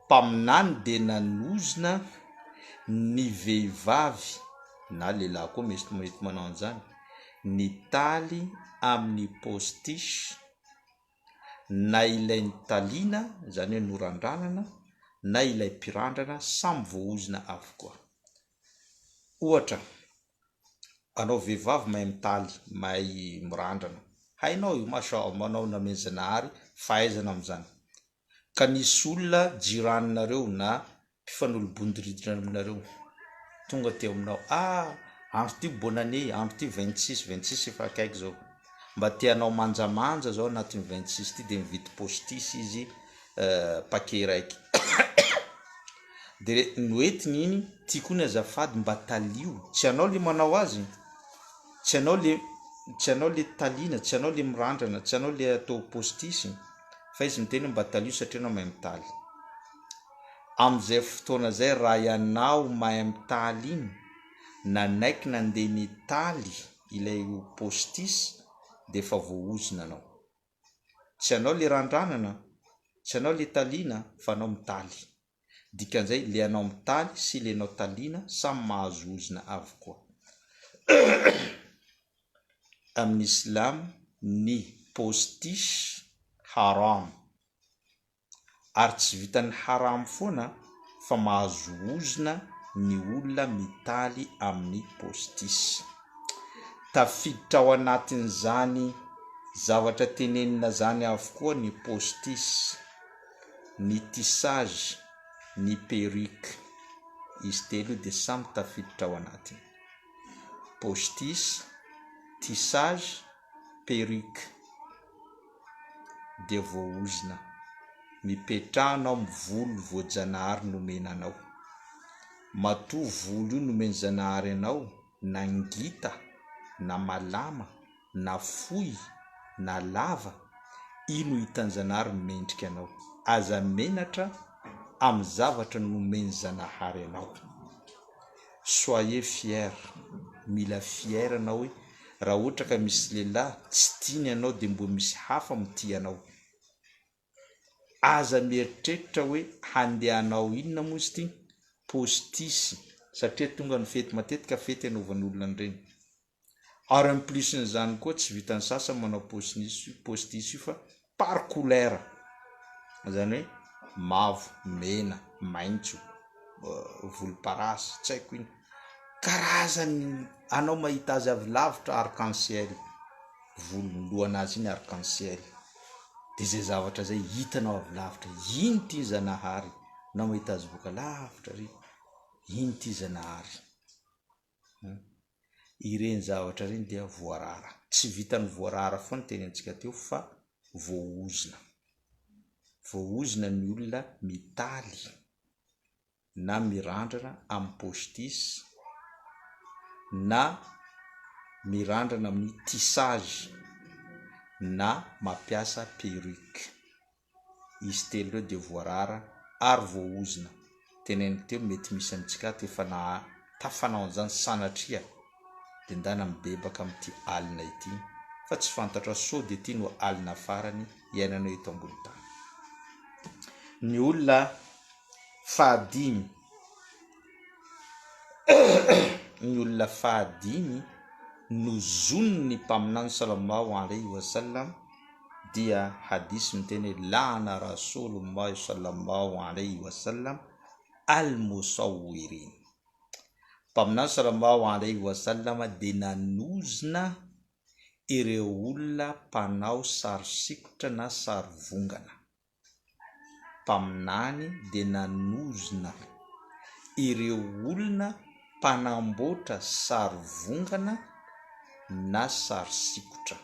Mpaminany dia nanozona ny vehivavy na lehilahy koa mety mety manao an'izany, nitaly amin'ny postiche na ilay nitaliana izany hoe norandranana na ilay mpirandrana samy voaozona avokoa. Ohatra, Anao vehivavy mahay mitaly, mahay mirandrana. Hainao io, masha Allah, anao namen'i Zanahary fahaizana amin'izany. Ka nisy olona jiraninareo na mpifanolo-bondiridrina aminareo tonga teo aminao, ah, andro ty bonne année, andro ty 26, 26 efa akaiky zao. Mba te hanao manjamanja zao anatin'ny 26 ty de mividy postiche izy paquet raiky. De noentiny iny, ty koa ny azafady mba talio, tsy anao le manao azy, tsy anao le tsy anao le taliana, tsy anao le mirandrana, tsy anao le atao postiche fa izy miteny hoe mba talio satria anao mahay mitaly. Amin'izay fotoana zay raha ianao mahay mitaly iny, nanaiky nandeha nitaly ilay postiche de efa voaozona anao. Tsy anao le randranana, tsy anao le taliana fa anao mitaly. Dikan'izay le anao mitaly sy le anao taliana samy mahazo ozona avokoa. Amin'ny islam ny postiche haram. Ary tsy vitan'ny haram foana fa mahazo ozona ny olona mitaly amin'ny postiche. Tafiditra ao anatin'izany zavatra tenenina zany avokoa ny postiche, ny tissage, ny perruque. Izy telo io dia samy tafiditra ao anatiny. Postiche, tissage, perruque. dia voaozona. Mipetraha anao amin'ny volo voajanahary nomena anao. Matoa volo io nomen'i Zanahary anao na ngita na malama na fohy na lava, io no hitan'i Zanahary mendrika anao. Aza menatra amin'ny zavatra nomen'i Zanahary anao. Soyez fier, mila fier anao hoe raha ohatra ka misy lehilahy tsy tiany ianao dia mbo misy hafa mitia anao. Aza mieritreritra hoe handeha hanao inona moa izy ity? Postisy satria tonga ny fety matetika fety anaovan'olona an'ireny. Ary en plus n'izany koa tsy vitan'ny sasany manao postisy postisy io fa par couleur, izany hoe mavo, mena, maitso, volomparasy, tsy haiko ino, karazany anao mahita azy avy lavitra arc en ciel, volony lohanazy iny arc en ciel, de zay zavatra zay hitanao avy lavitra, ino ty Zanahary, anao mahita azy boaka lavitra ary, ino ty Zanahary. Ireny zavatra ireny dia voarara. Tsy vitan'ny voarara foana ny tenenintsika teo fa voaozona. Voaozona ny olona mitaly na mirandrana amin'ny postiche na mirandrana amin'ny tissage na mampiasa perruque. Izy telo ireo dia voarara ary voaozona. Teneniko teo mety misy amintsika ato efa naha tafanao an'izany sanatria dia ndana mibebaka amin'ity alina ity fa tsy fantatrao sao dia ity no alina farany iainanao eto ambony tany. Ny olona fahadimy ny olona fahadimy nozonin'ny mpaminany sallallahu alaihi wasallam dia hadith miteny hoe la'ana rasulullahi sallallahu alaihi wasallam al-musawwirin. Mpaminany sallallahu alaihi wasallam dia nanozona ireo olona mpanao sary sikotra na sary vongana. Mpaminany dia nanozona ireo olona mpanamboatra sary vongana na sary sikotra.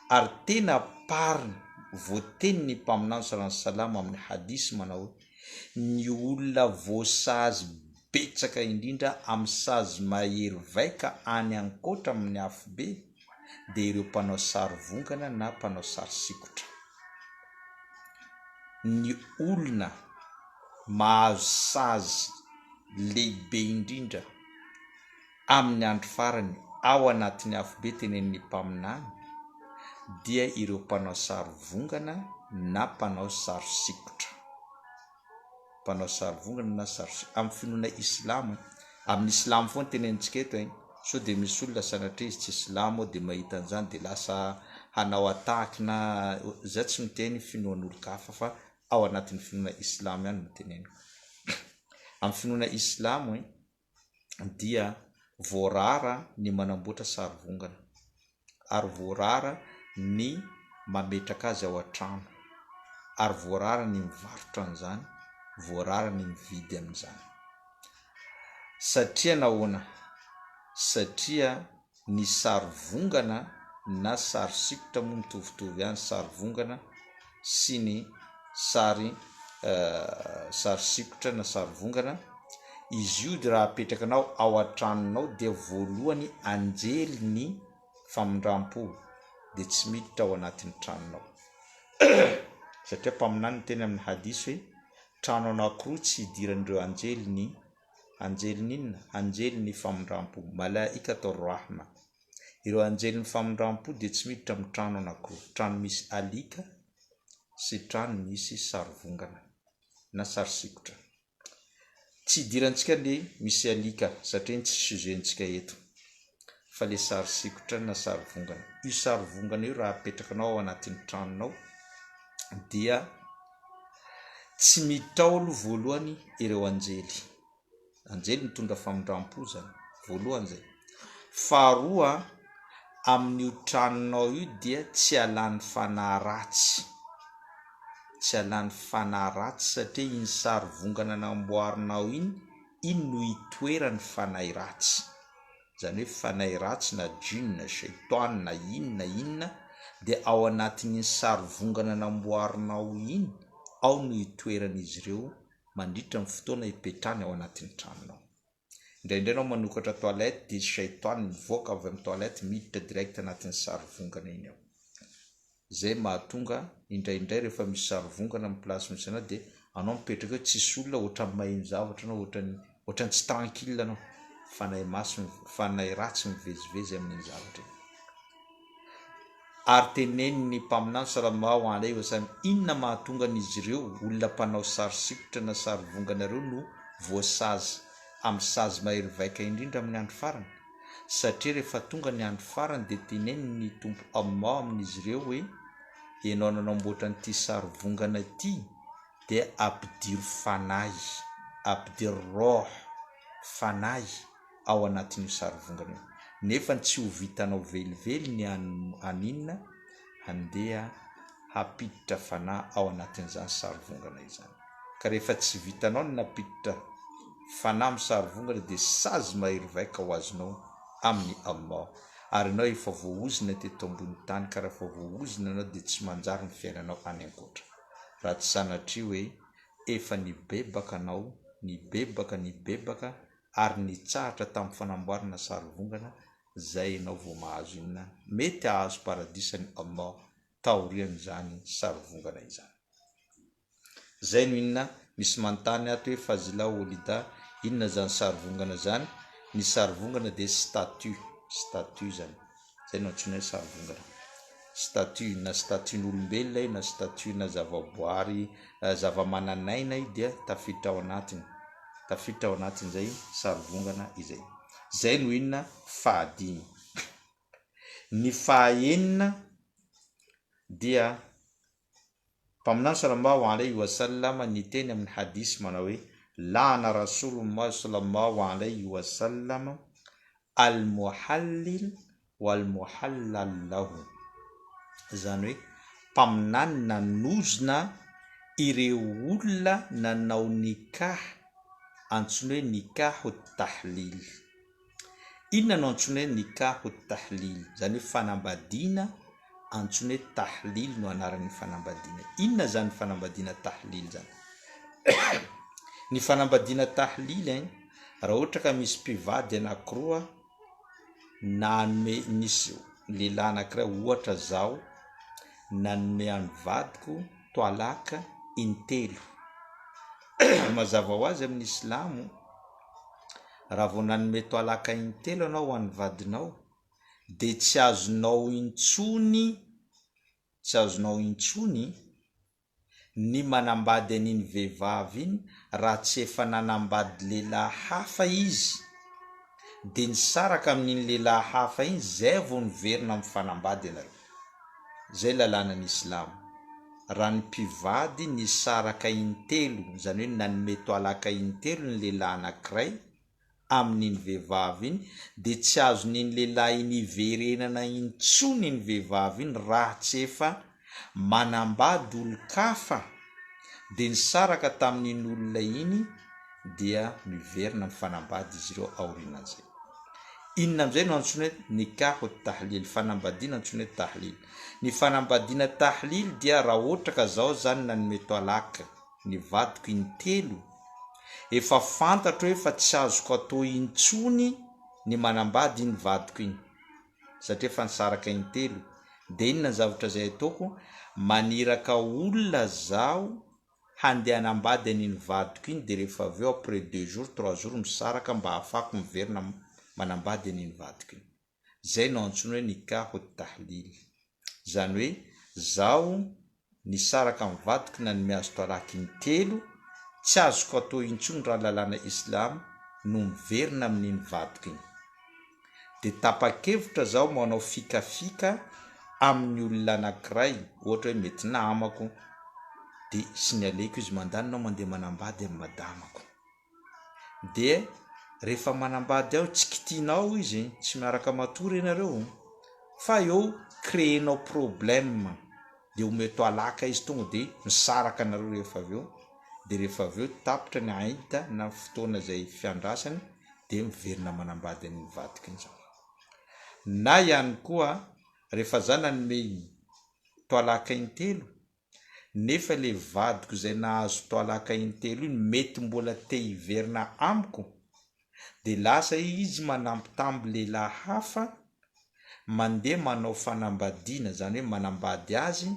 Ary tena par voatenin'ny Mpaminany sallallahu alaihi wasallam amin'ny hadith manao hoe, ny olona voasazy. betsaka indrindra amin'ny sazy mahery vaika any ankoatra amin'ny afobe dia ireo mpanao sary vongana na mpanao sary sikotra. Ny olona mahazo sazy lehibe indrindra amin'ny andro farany ao anatin'ny afobe tenenin'ny mpaminany dia ireo mpanao sary vongana na mpanao sary sikotra. Mpanao sary vongana na sary sikotra. Amin'ny finoana islamo, amin'ny islamo foana tenenintsika eto ein, sao dia misy olona sanatria izy tsy silamo dia mahita an'izany dia lasa hanao attaque na, za tsy miteny finoan'olon-kafa fa ao anatin'ny finoana islamo ihany no teneniko. Amin'ny finoana islamo ein, dia voarara ny manamboatra sarivongana ary voarara ny mametraka azy ao an-trano ary voarara ny mivarotra an'izany, voarara ny mividy amin'izany. Satria nahoana? Satria ny sary vongana na sary sikotra moa mitovitovy ihany, sary vongana sy ny sary sary sikotra na sary vongana, izy io dia raha apetrakanao ao an-tranonao dia voalohany anjely ny famindram-po dia tsy miditra ao anatin'ny tranonao satria mpaminany niteny amin'ny hadis hoe trano anankiroa tsy hidiran'ireo anjely ny Anjelin'ny inona? Anjelin'ny famindram-po, Malaikatou rahma. Ireo anjelin'ny famindram-po dia tsy miditra amin'ny trano anankiroa, trano misy alika sy trano misy sarivongana na sary sikotra. Tsy idirantsika le misy alika satria iny tsy sujet-ntsika eto fa le sary sikotra na sarivongana. Io sarivongana io raha apetrakanao ao anatin'ny tranonao dia Tsy miditra ao aloha voalohany ireo anjely. Anjely mitondra famindram-po izany, voalohany izay. Faharoa, amin'io tranonao io dia tsy halan'ny fanahy ratsy. Tsy halan'ny fanahy ratsy satria iny sary vongana namboarinao iny, iny no itoeran'ny fanahy ratsy. izany hoe fanahy ratsy na djinn na shaytan na inona na inona dia ao anatin'iny sary vongana namboarinao iny ao no itoeran'izy ireo mandritra ny fotoana ipetrahany ao anatin'ny tranonao. Indraindray ianao manokatra toilette dia shaytan mivoaka avy amin'ny toilette miditra direct anatin'ny sary vongana iny ao. Zay mahatonga indraindray rehefa misy sary vongana amin'ny place misy anao dia anao mipetraka eo tsisy olona ohatran'ny maheno zavatra anao ohatran'ny ohatran'ny tsy tranquille anao fanahy masy fanahy ratsy mivezivezy amin'iny zavatra iny ary tenenin'ny mpaminany salallahu alaihi wasallam inona mahatonga an'izy ireo olona mpanao sary sikotra na sary vongana ireo no voasazy amin'ny sazy mahery vaika indrindra amin'ny andro farany Satria rehefa tonga ny andro farany dia tenenin' ny Tompo Allah amin' izy ireo hoe, Ianao nanamboatra an' ity sary vongana ity dia ampidiro fanahy, ampidiro roh, fanahy, ao anatin' io sary vongana io. Nefa tsy ho vitanao velively ny haninona, handeha hampiditra fanahy ao anatin' izany sary vongana izany. Ka rehefa tsy vitanao ny nampiditra fanahy amin'ny sarivongana dia sazy mahery vaika ho azonao amin'i Allah. Ary ianao efa voaozona teto ambony tany ka raha efa voaozona ianao dia tsy manjary ny fiainanao any ankoatra. Raha tsy sanatria hoe efa nibebaka anao, nibebaka, nibebaka ary nitsahatra tamin'ny fanamboarana sarivongana zay ianao vao mahazo inona? Mety hahazo paradisan'i Allah taorian'izany sarivongana izany. Zay no inona? Misy manontany ato hoe Fazila Olida, inona zany sarivongana zany? Ny sarivongana dia statue, statue zany, zay no antsoina hoe sarivongana. Statue, na statue-n'olombelona io na statue-na zavaboary, zavamananaina io dia tafiditra ao anatiny, tafiditra ao anatin'izay sarivongana izay. Zay no inona? Fahadimy. Ny fahaenina dia Mpaminany Salallahu alaihi wa sallam niteny amin'ny hadith manao hoe, La'ana Rasoulullahi Salallahu alaihi wa sallam al-muhallil wal-muhallal lahu, izany hoe, Mpaminany nanozona ireo olona nanao nikah antsoina hoe nikahu tahlil. Inona no antsoina hoe nikahu tahlil? Izany hoe fanambadiana antsoina hoe tahlil no anaran'ny fanambadiana. Inona izany fanambadiana tahlil izany? Ny fanambadiana tahlil ein, Raha ohatra ka misy mpivady anankiroa nanome, nisy lehilahy anankiray ohatra zaho nanome an'ny vadiko talaq intelo. Mazava ho azy amin'ny silamo, raha vao nanome talaq intelo ianao ho an'ny vadinao de tsy azonao intsony, tsy azonao intsony ny manambady an'iny vehivavy iny raha tsy efa nanambady lehilahy hafa izy de nisaraka amin'iny lehilahy hafa iny zay vao niverina mifanambady ianareo. Zay lalànan'ny islamo. Raha ny mpivady nisaraka intelo, zany hoe nanome toalaka intelo ny lehilahy anakiray, amin'iny vehivavy iny dia tsy azon'iny lehilahy iny iverenana intsony iny vehivavy iny raha tsy efa manambady olon-kafa dia nisaraka tamin'iny olona iny dia miverina mifanambady izy ireo aorianan'izay. Inona amin'izay no antsoina hoe nikahu tahlil, fanambadiana antsoina hoe tahlil. Ny fanambadiana tahlil dia raha ohatra ka zaho zany nanome talaq ny vadiko intelo, efa fantatro hoe fa tsy azoko atao intsony ny manambady iny vadiko iny satria efa nisaraka intelo, de inona ny zavatra izay ataoko, maniraka olona zaho handeha hanambady an'iny vadiko iny de rehefa avy eo après deux jours trois jours misaraka mba ahafahako miverina manambady an'iny vadiko iny. Zay no antsoina hoe nikahu tahlil. Zany hoe zaho nisaraka amin'ny vadiko nanome azy talaq intelo, tsy azoko atao intsony raha lalàna islam no miverina amin'iny vadiko iny. Dia tapa-kevitra zaho manao fikafika amin'ny olona anankiray, ohatra hoe mety namako, dia signaleko izy mandany ianao mandeha manambady amin'ny madamako. Dia rehefa manambady ao tsy kitihinao izy, tsy miaraka matory ianareo fa eo créer-nao problème dia omeo talaka izy tonga dia misaraka anareo rehefa avy eo, dia rehefa avy eo tapitra ny aida na ny fotoana izay fiandrasany dia miverina manambady an'iny vadiko iny zany. Na ihany koa rehefa za nanome talaka intelo Nefa le vadiko izay nahazo toalaka intelo iny mety mbola te hiverina amiko de lasa izy manambitamby lehilahy hafa mandeha manao fanambadiana zany hoe manambady azy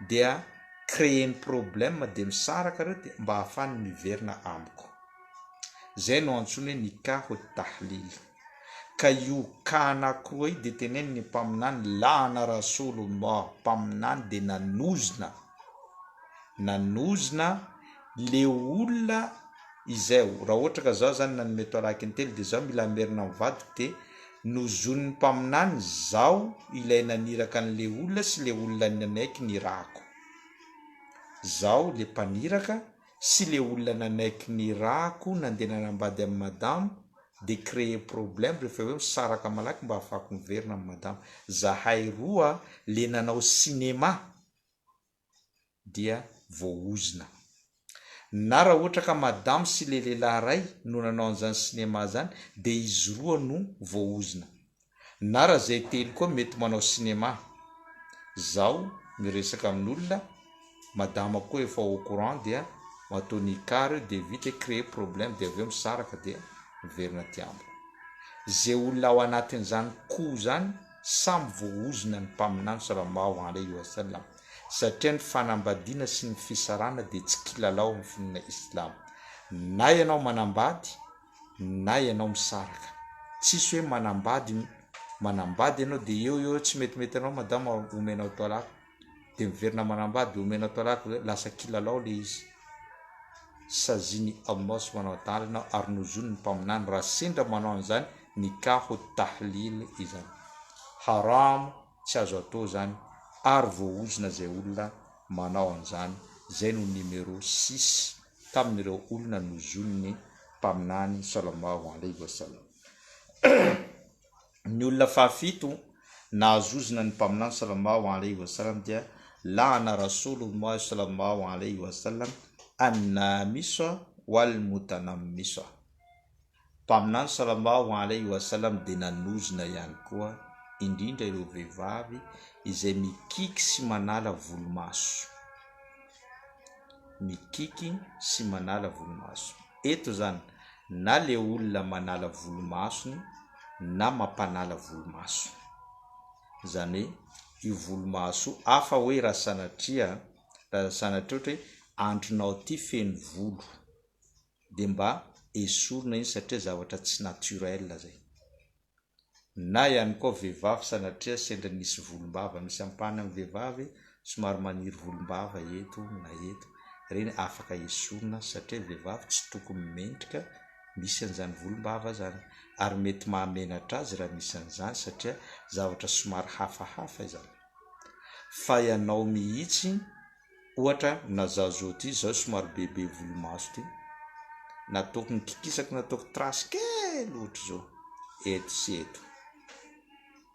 dia créer-ny problème de misaraka reo de mba ahafahany miverina amiko. Zay no antsoina hoe nikahu tahlil. Ka io ka anakiroa io dia tenenin' ny Mpaminany, La'ana Rasoulullah, Mpaminany dia nanozona, nanozona le olona izay, raha ohatra ka zaho zany nanome talaq intelo dia zaho mila hamerina ny vadiko dia nozonin'ny Mpaminany zaho ilay naniraka an'le olona sy le olona nanaiky ny irahako. Zaho le mpaniraka sy le olona nanaiky ny rako nandeha nanambady amin'i madamo de créer problème rehefa hoe misaraka malaky mba ahafahako miverina amin'i madamo zahay roa le nanao cinéma dia voaozona na raha ohatra ka madamo sy le lehilahy ray no nanao an'izany cinéma zany de izy roa no voaozona Na raha zay telo koa mety manao cinéma. Zaho miresaka amin'olona, madama koa efa au courant dia atao nikah reo dia vita e créer problème dia avy eo misaraka dia miverina aty amiko. Ze olona ao anatin'izany coup zany samy voahozona ny mpaminany salallahu alaihi wa sallam satria ny fanambadiana sy ny fisarahana dia tsy kilalao amin'ny finoana islam. Na ianao manambady na ianao misaraka. Tsisy hoe manambady manambady ianao de eo eo tsy metimety anao madama omenao talak de miverina manambady omenao talak lasa kilalao le izy. Sazian'i Allah subhanahu wa ta'ala anao ary nozonin'ny mpaminany raha sendra manao an'izany nikahu tahlil izany. Haram tsy azo atao zany ary voaozona zay olona manao an'izany. Zay no numéro six. tamin'ireo olona nozonin'ny Mpaminany sallallahu alaihi wa sallam. Ny olona fahafito nahazozona ny Mpaminany sallallahu alaihi wa sallam dia la'ana Rasulullah sallallahu alaihi wa sallam an-namisa wal mutanammisa. Mpaminany sallallahu alaihi wa sallam dia nanozona ihany koa indrindra ireo vehivavy izay mikiky sy manala volomaso. Mikiky sy manala volomaso. Eto izany, Na le olona manala volomasony na mampanala volomaso. Izany hoe io volomaso io hafa hoe raha sanatria raha sanatria ohatra hoe andronao ty feno volo de mba esorina iny satria zavatra tsy naturel zay. Na ihany koa vehivavy sanatria sendra nisy volombava, misy ampahany amin'ny vehivavy somary maniry volombava eto na eto, ireny afaka esorina satria vehivavy tsy tokony mendrika misy an'izany volombava zany ary mety mahamenatra azy raha misy an'izany satria zavatra somary hafahafa izany. Fa ianao mihitsy Ohatra na za zao ty zao somary bebe volomaso ty, nataoko nikikisako nataoko trace kely ohatr'izao eto sy eto,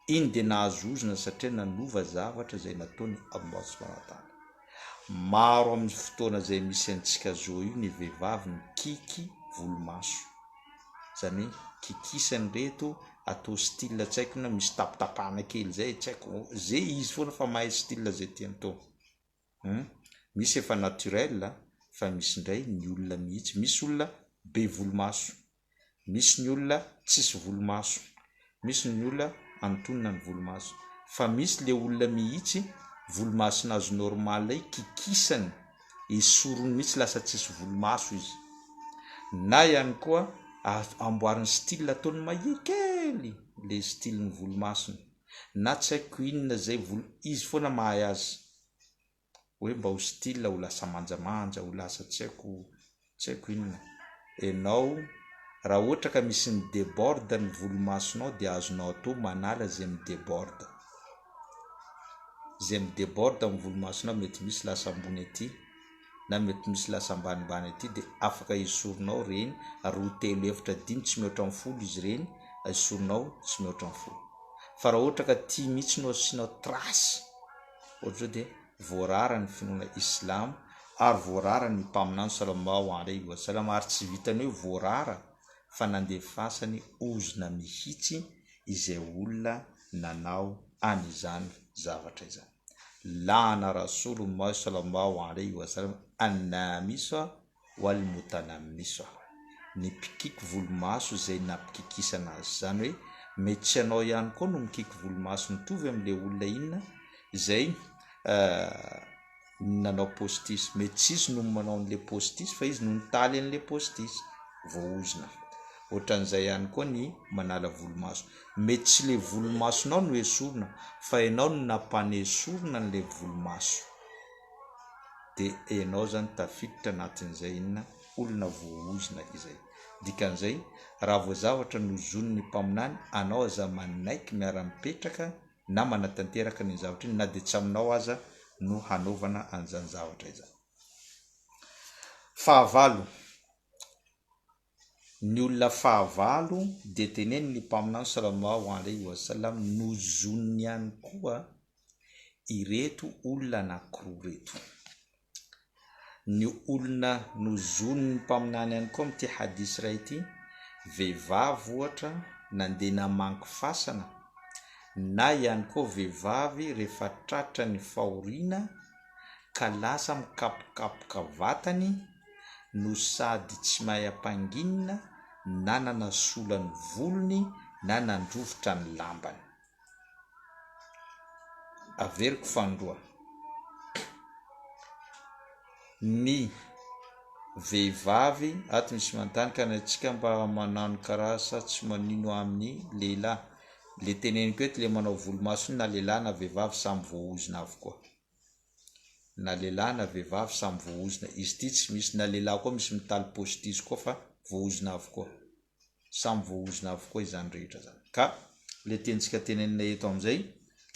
iny de nahazo ozona satria nanova zavatra zay nataony Allah subhana wa taala. Maro amin'ny fotoana zay misy antsika zao io ny vehivavy mikiky volomaso, zany hoe kikisany reto atao style tsy haiko na misy tapitapahana kely zay tsy haiko, zay izy foana fa mahay style zay tiany atao. Hum misy efa naturel fa misy indray ny olona mihitsy, misy olona be volomaso, misy ny olona tsisy volomaso, misy ny olona antonona ny volomaso, fa misy le olona mihitsy volomasonazy normal io kikisany, esoriny mihitsy lasa tsisy volomaso izy, na ihany koa amboariny style ataony mahia kely le style ny volomasony. na tsy haiko inona zay volo izy foana mahay azy hoe mba ho style ho lasa manjamanja ho lasa tsy haiko tsy haiko inona enao raha ohatra ka misy mi deborde ny volomasonao dia azonao atao manala zay mi deborde zay mi deborde amin'ny volomasonao mety misy lasa ambony aty na mety misy lasa ambanimbany aty dia afaka esorinao ireny roa telo efatra dimy tsy mihoatra ny folo izy ireny esorinao tsy mihoatra ny folo fa raha ohatra ka tia mihitsy no asianao trace ohatra zao dia voarara ny finoana islamo ary voarara ny mpaminany salallahu alaihi wasallam ary tsy vitany hoe voarara fa nandefasany ozona mihitsy izay olona nanao an'izany zavatra izany. La'ana Rasoulullahi sallallahu alaihi wa sallam an-namisa wal mutanammisa, ny mpikiky volomaso izay nampikikisana azy, izany hoe mety tsy ianao ihany koa no mikiky volomaso mitovy amin'ilay olona inona izay nanao postisy, mety tsy izy no manao an'ilay postisy fa izy no nitaly an'ilay postisy, voaozona. Ohatran'izay ihany koa ny manala volomaso. Mety tsy le volomasonao no esorina fa enao no nampanesorina an'le volomaso de enao zany tafiditra anatin'izay inona olona voahozona izay. Dikan'izay raha vao zavatra nozonin'ny mpaminany anao aza manaiky miara-mipetraka na manatanteraka an'iny zavatra iny na de tsy aminao aza no hanaovana an'izany zavatra izany. Fahavalo. Ny olona fahavalo dia tenenin' ny Mpaminany sallallahu alaihi wa sallam nozoniny ihany koa ireto olona anankiroa ireto. Ny olona nozonin' ny Mpaminany ihany koa amin' ity hadith iray ity, vehivavy ohatra nandeha namangy fasana na ihany koa vehivavy rehefa tratra ny fahoriana ka lasa mikapokapoka vatany no sady tsy mahay ampanginina na nanasola ny volony na nandrovitra ny lambany. Averiko fanindroa. Ny vehivavy, ato misy manontany ka ny antsika mba manano karaha sa tsy manino amin'ny lehilahy? Le teneniko eto le manao volomaso io na lehilahy na vehivavy samy voaozona avokoa. Na lehilahy na vehivavy samy voahozona izy ity tsy misy na lehilahy koa misy mitaly postizo koa fa voahozona avokoa samy voahozona avokoa izany rehetra zany ka le tiantsika tenenina eto amizay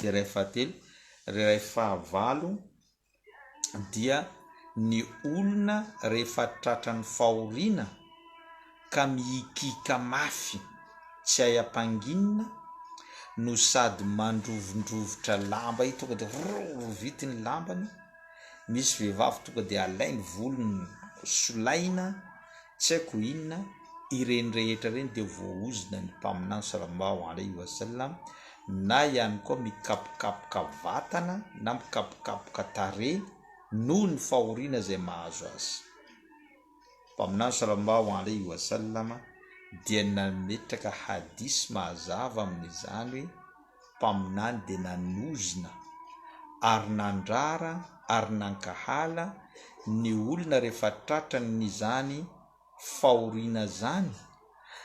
le ray fahatelo le ray fahavalo dia ny olona rehefa tratran'ny fahoriana ka mihikiaka mafy tsy hay ampanginina no sady mandrovindrovitra lamba io tonga dia rovirovity ny lambany, misy vehivavy tonga dia alainy volony solaina tsy haiko inona, ireny rehetra ireny dia voaozona ny mpaminany salallahu alaihi wa sallam na ihany koa mikapokapoka vatana na mikapokapoka tarehy noho ny fahoriana izay mahazo azy. Mpaminany Sallallahu alaihi wa sallam dia nametraka hadis mazava amin'izany hoe Mpaminany dia nanozona ary nandrara ary nankahala ny olona rehefa tratran'izany fahoriana izany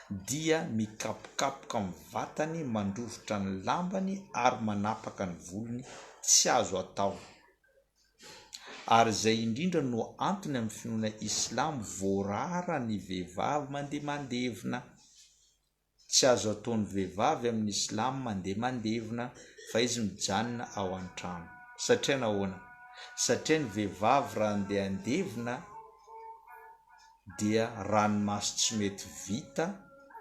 dia mikapokapoka amin'ny vatany, mandrovitra ny lambany ary manapaka ny volony, tsy azo atao. Ary izay indrindra no antony amin'ny finoana islamo voarara ny vehivavy mandeha mandevina. Tsy azo ataon'ny vehivavy amin'ny islamo mandeha mandevina fa izy mijanona ao an-trano. Satria nahoana? Satria ny vehivavy raha andeha handevina dia ranomaso tsy mety vita,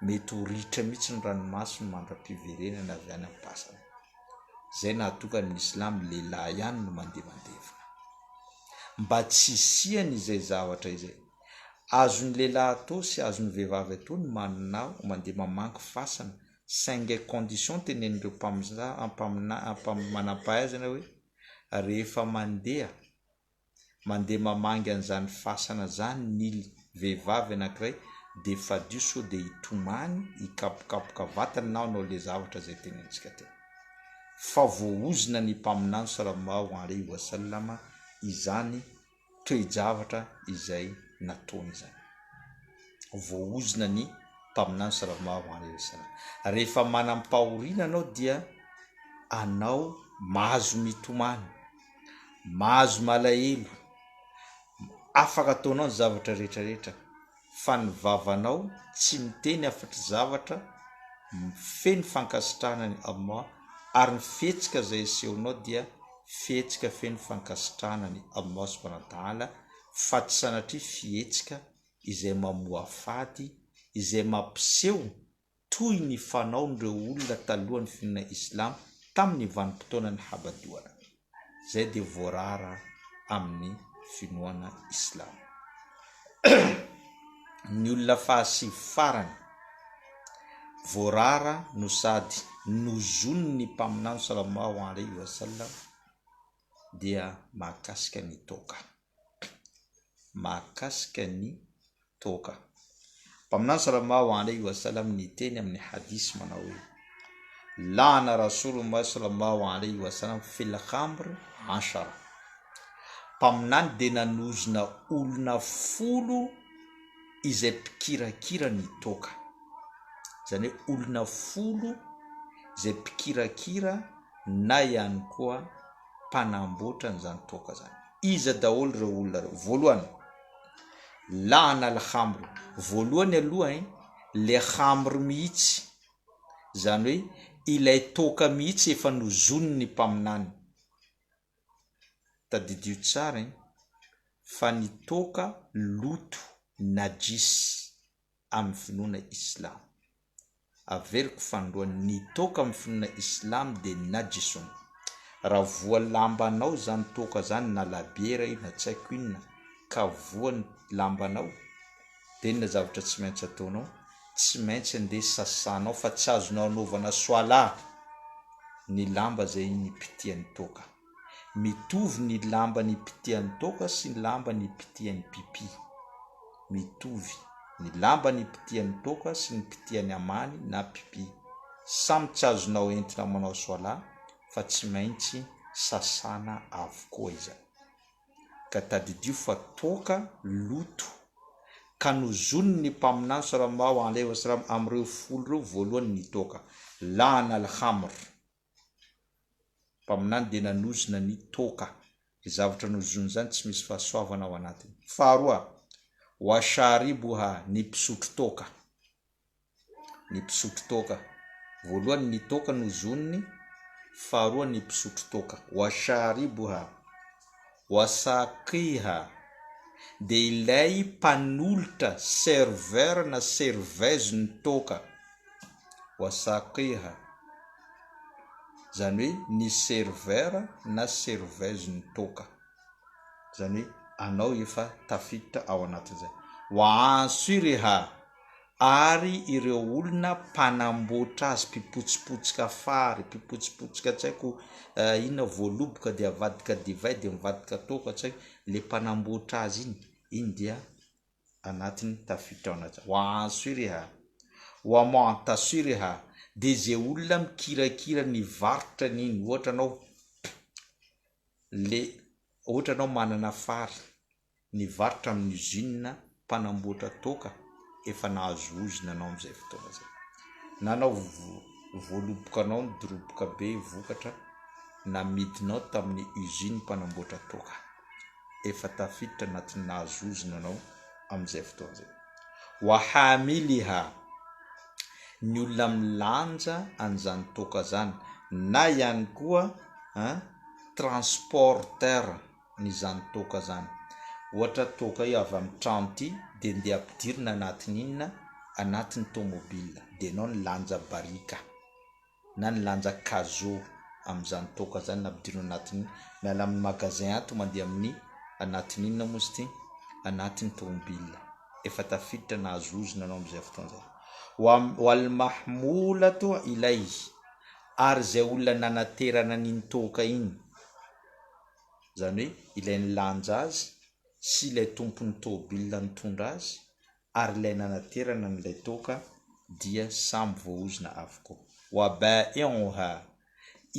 mety ho ritra mihitsy ny ranomasony mandra-piverenany avy any am-pasana. Izay nahatonga ny Islam lehilahy ihany no mandeha mandevina. Mba tsy hisian' izay zavatra izay. Azon'ny lehilahy atao sy azon'ny vehivavy atao ny manana mandeha mamangy fasana saingy à condition tenenin'ireo mpamina-mpamina-mpanam-pahaizana hoe rehefa mandeha Mandeha mamangy an'izany fasana zany ny vehivavy anankiray de fadio sao de hitomany, hikapokapoka vatana na hanao le zavatra zay tenenintsika teo. Fa voaozona ny Mpaminany Salallahu alaihi wa sallam izany toe-javatra izay nataony izany. Voaozona ny Mpaminany Salallahu alaihi wa sallam. Rehefa manam-pahoriana anao dia anao mahazo mitomany. Mahazo malahelo, afaka ataonao ny zavatra rehetra rehetra fa ny vavanao tsy miteny afatry zavatra feno fankasitrahana an'i Allah ary ny fihetsika izay asehonao dia fihetsika feno fankasitrahana an'i Allah subhanahu wa ta'ala fa tsy sanatria fihetsika izay mamoafady izay mampiseho toy ny fanaon'ireo olona talohan'ny finoana Islam tamin'ny vanim-potoanan'ny habadoana, izay dia voarara amin'ny finoana Islam. Ny olona fahasivy farany voarara no sady nozonin'ny Mpaminany Salallahu alaihi wa sallam dia mahakasika ny toaka. Mahakasika ny toaka. Mpaminany Salallahu alaihi wa sallam niteny amin'ny hadith manao hoe, La'ana Rasulullah Salallahu alaihi wa sallam fil khamr ashara. Mpaminany dia nanozona olona folo izay mpikirakira ny toaka. Izany hoe olona folo izay mpikirakira na ihany koa mpanamboatra an'izany toaka izany. Iza daholo ireo olona ireo? Voalohany, La'ana al-khamr, voalohany aloha ein, le khamr mihitsy, izany hoe ilay toaka mihitsy efa nozonin'ny mpaminany. Tadidio tsara ein, fa ny toaka loto, najis, amin'ny finoana islamo. Averiko fanindroany, ny toaka amin'ny finoana islam dia najisun. Raha voa lambanao izany toaka izany na labiera io na tsy haiko inona ka voa ny lambanao dia inona zavatra tsy maintsy ataonao? Tsy maintsy andeha sasanao fa tsy azonao anaovana soalah ny lamba izay nipitihan'ny toaka. Mitovy ny lamba nipitihan'ny toaka sy ny lamba nipitihan'ny pipi. Mitovy ny lamba nipitihan'ny toaka sy ny nipitihan'ny amany na pipi. Samy tsy azonao entina manao soalah fa tsy maintsy sasana avokoa izany. Ka tadidio fa toaka loto ka nozonin'ny Mpaminany Salallahu alaihi wa sallam amin'ireo folo ireo voalohany ny toaka, La'ana al-khamr. Mpaminany dia nanozona ny toaka. Izay zavatra nozoniny izany tsy misy fahasoavana ao anatiny. Faharoa, wa sharibuha, ny mpisotro toaka. Ny mpisotro toaka. Voalohany ny toaka nozoniny, faharoa ny mpisotro toaka. Wa sharibuha, wa saqiha, dia ilay mpanolotra, serveur na serveuse ny toaka. Wa saqiha, izany hoe ny serveur na serveuse ny toaka, izany hoe anao efa tafiditra ao anatin'izay. Wa ansiriha, ary ireo olona mpanamboatra azy, mpipotsipotsika fary, mpipotsipotsika tsy haiko inona voaloboka dia avadika divay dia mivadika toaka tsy haiko, le mpanamboatra azy iny, iny dia. Anatiny tafiditra ao anaty wa asiriha wa mu'tasiriha dia izay olona mikirakira ny varotra an'iny ohatra anao le ohatra anao manana fary nivarotra amin'ny usine mpanamboatra toaka efa nahazo ozona anao amin'izay fotoana izay na anao voaloboka anao nidoroboka be vokatra namidinao tamin'ny usine mpanamboatra toaka efa tafiditra anatin'ny nahazo ozona anao amin'izay fotoana izay. Wa hamiliha, ny olona milanja an'izany toaka izany na ihany koa an transporteur n'izany toaka izany. Ohatra toaka io avy amin'ny trano ity dia ndeha ampidirina anatin'ny inona? Anatin'ny tomobile dia ianao nilanja barika. na ny lanja cajot amin'izany toaka izany nampidirina anatin'ny miala amin'ny magasin ato mandeha amin'ny anatin'ny inona moa izy ity anatin'ny tomobile efa tafiditra nahazo ozona anao amin'izay fotoana izay wal mahmolatu ilayhi ary izay olona nanaterana an'iny toaka iny izany hoe ilay nilanja azy sy ilay tompon'ny tôbile nitondra azy ary ilay nanaterana an'ilay toaka dia samy voaozona avokoa. Wa ba'i'uha,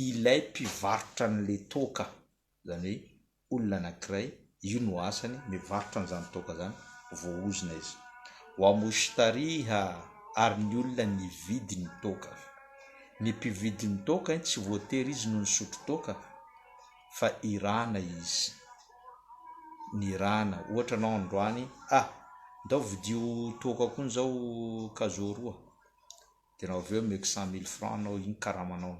ilay mpivarotra an'ilay toaka, izany hoe olona anankiray, io no asany, mivarotra an'izany toaka izany, voaozona izy. Wa mushtariha, ary ny olona nividy ny toaka. Ny mpividy ny toaka tsy voatery izy no nisotro toaka fa irana izy. Nirana, ohatra anao androany, ah! Ndao vidio toaka kony zao cajot roa, de anao avy eo omeko cent mille francs anao iny karamanao,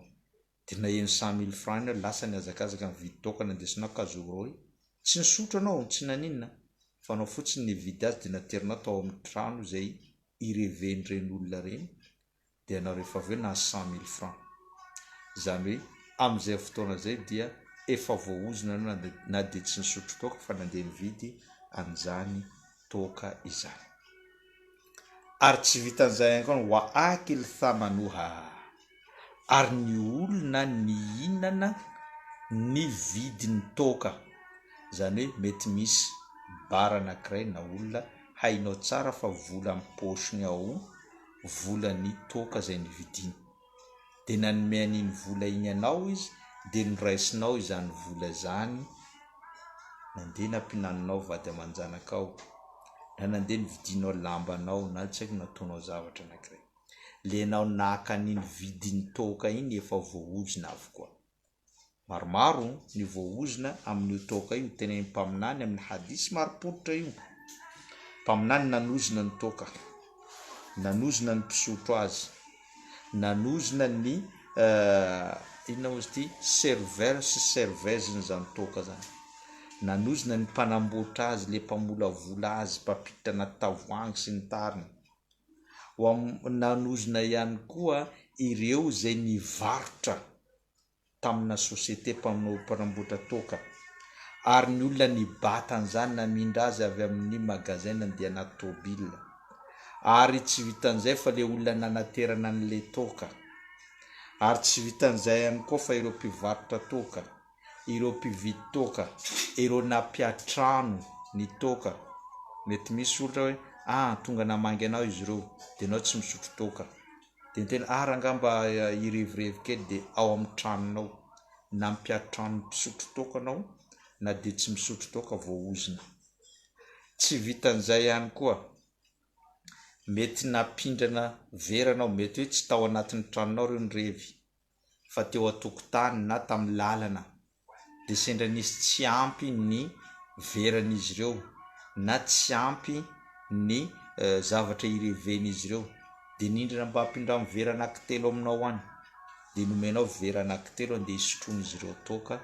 de naheno cent mille francs iny aho lasa nihazakazaka nividy toaka nandesinao cajot roa iny, tsy nisotro anao, tsy naninona fa anao fotsiny nividy azy de naterinao tao amin'ny trano izay ireven'ireny olona ireny, dia ianao rehefa avy eo nahazo cent mille francs. Izany hoe amin'izay fotoana izay dia efa voaozona ianao na dia tsy nisotro toaka fa nandeha nividy an'izany toaka izany. Ary tsy vitan'izay ihany koa wa akil thamanuha ary ny olona nihinana ny vidin'ny toaka, izany hoe mety misy bar anankiray na olona hainao tsara fa vola amin'ny paosiny ao volan'ny toaka izay nividiany. Dia nanome an'iny vola iny anao izy, dia noraisinao izany vola izany, nandeha nampinaninao vady aman-janakao, na nandeha nividianao lambanao, na tsy haiko nataonao zavatra anankiray. Ilay ianao naka an'iny vidin'ny toaka iny efa voaozona avokoa. Maromaro ny voaozona amin'io toaka io, tenenin'ny Mpaminany amin'ny hadith marim-pototra io. Mpaminany nanozona ny toaka, nanozona ny mpisotro azy, nanozona ny inona moa izy ity, serveur sy serveuse-n'izany toaka izany, nanozona ny mpanamboatra azy, le mpamolavola azy, mpampiditra anaty tavoahangy sy ny tariny. Nanozona ihany koa ireo izay nivarotra tamina société mpanamboatra toaka ary ny olona nibata an'izany namindra azy avy amin'ny magasin nandeha anaty tôbila ary tsy vitan'izay fa le olona nanaterana an'le toaka ary tsy vitan'izay ihany koa fa ireo mpivarotra toaka ireo mpividy toaka, ireo nampiatrano ny toaka, mety misy ohatra hoe ah tonga namangy anao izy ireo dia ianao tsy misotro toaka, dia niteny ah rangahy mba hirevirevy kely dia ao amin'ny tranonao, nampiatrano mpisotro toaka anao na dia tsy misotro toaka voaozona. Tsy vitan'izay ihany koa, mety nampindrana vera anao, mety hoe tsy tao anatin'ny tranonao ireo nirevy fa teo an-tokotany na tamin'ny lalana dia sendra nisy tsy ampy ny veran'izy ireo na tsy ampy ny zavatra ireven'izy ireo dia nindrana mba hampindramo vera anankitelo aminao any dia nomenao vera anankitelo andeha hisotroan'izy ireo toaka,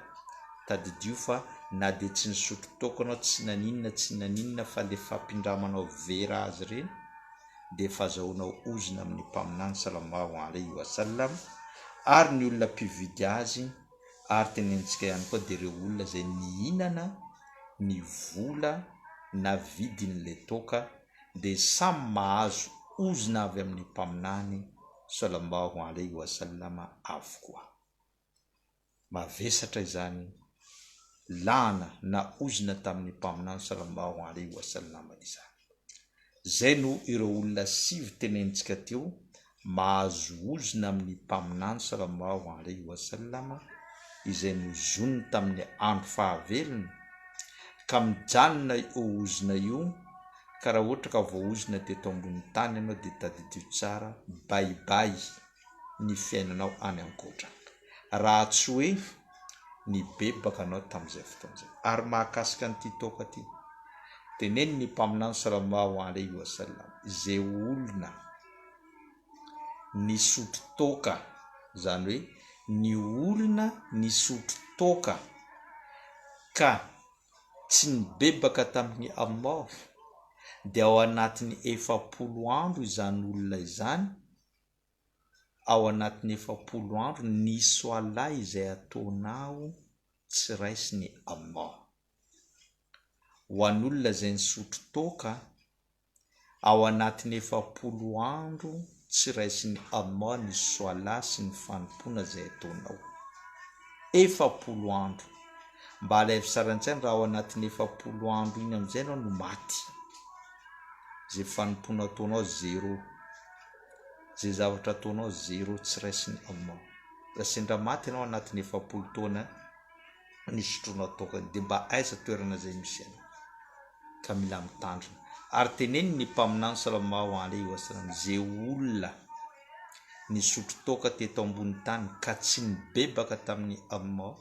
tadidio fa na dia tsy nisotro toaka anao tsy naninona tsy naninona fa le fampindramanao vera azy ireny dia efa azahoanao ozona amin'ny Mpaminany salallahu alaihi wa sallam ary ny olona mpividy azy ary tenenintsika ihany koa dia ireo olona izay nihinana ny vola na vidin'ilay toaka dia samy mahazo ozona avy amin'ny Mpaminany salallahu alaihi wa sallam avokoa. Mavesatra izany lana na ozona tamin'ny Mpaminany salallahu alaihi wa sallam izany. Izay no ireo olona sivy tenenintsika teo mahazo ozona amin'ny Mpaminany sallallahu alaihi wa sallam izay nozoniny tamin'ny andro fahavelony ka mijanona io ozona io ka raha ohatra ka voaozona teto ambony tany ianao dia tadidio tsara bye bye ny fiainanao any ankoatra raha tsy hoe nibebaka anao tamin'izay fotoana izay. Ary mahakasika an'ity toaka ity, teneno ny Mpaminany sallallahu alaihi wa sallam, izay olona nisotro toaka, izany hoe ny olona nisotro toaka ka tsy nibebaka tamin'i Allah, dia ao anatin'ny 40 andro izany olona izany, ao anatin'ny 40 andro ny soalah izay ataonao tsy raisin'i Allah. Ho an'olona izay nisotro toaka, ao anatin'ny 40 andro tsy raisin'i Allah ny soalah sy ny fanompoana izay ataonao. 40 andro. Mba alaivo sary an-tsaina raha ao anatin'ny 40 andro iny amin'izay ianao no maty. Izay fanompoana ataonao zéro. Izay zavatra ataonao zéro tsy raisin'i Allah. Raha sendra maty ianao anatin'ny 40 taona nisotroanao toaka dia mba aiza toerana izay misy anao? Ka mila mitandrina. Ary teneniny ny Mpaminany sallallahu alaihi wasallam izay olona nisotro toaka teto ambony tany ka tsy nibebaka tamin'i Allah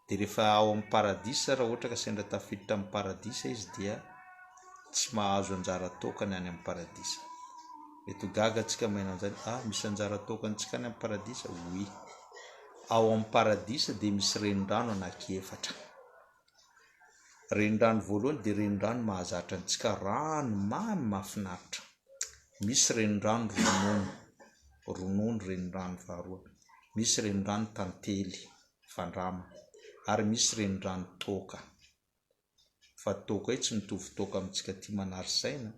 Dia rehefa ao amin'ny paradisa, raha ohatra ka sendra tafiditra amin'ny paradisa izy dia tsy mahazo anjara tokana any amin'ny paradisa. Mety ho gaga antsika maheno an'izany, ah misy anjara tokantsika any amin'ny paradisa? Oui. Ao amin'ny paradisa dia misy renirano anankiefatra. Renirano voalohany dia renirano mahazatra antsika, rano mamy mahafinaritra. Misy renirano ronono, ronono renirano faharoa. Misy renirano tantely. Fandrama, ary misy renirano toaka. Fa toaka io tsy mitovy toaka amintsika aty manary saina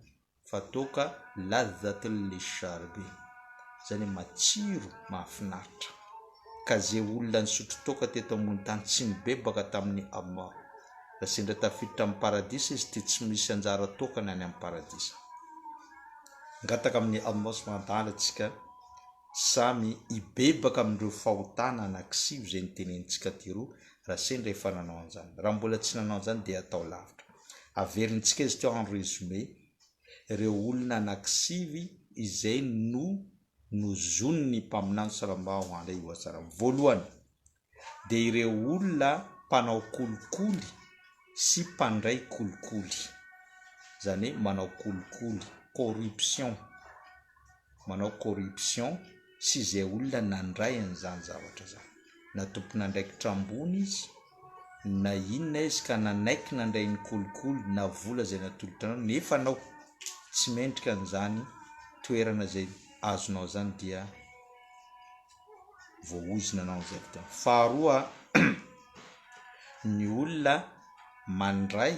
fa toaka ladhatul lisharbi, izany hoe matsiro, mahafinaritra. Ka ze olona nisotro toaka teto ambony tany tsy nibebaka tamin'i Allah, raha sendra tafiditra amin'ny paradisa izy dia tsy misy anjara toakany any amin'ny paradisa. Mangataka amin'i Allah subhanahu wa ta'ala tsika Samy hibebaka amin'ireo fahotana anakisivy izay notenenintsika teroa raha sendra efa nanao an'izany. Raha mbola tsy nanao an'izany dia atao lavitra. Averintsika izy teo en résumé ireo olona anakisivy izay no nozonin'ny Mpaminany sallallahu alaihi wa sallam. Voalohany, dia ireo olona mpanao kolikoly sy mpandray kolikoly, izany hoe manao kolikoly, corruption, manao corruption sy izay olona nandray an'izany zavatra izany, na tompon'andraikitra ambony izy na inona izy ka nanaiky nandray ny kolikoly na vola izay natolotra anao nefa anao tsy mendrika an'izany toerana izay azonao izany dia voaozona anao amin'izay fotoana. Faharoa, ny olona mandray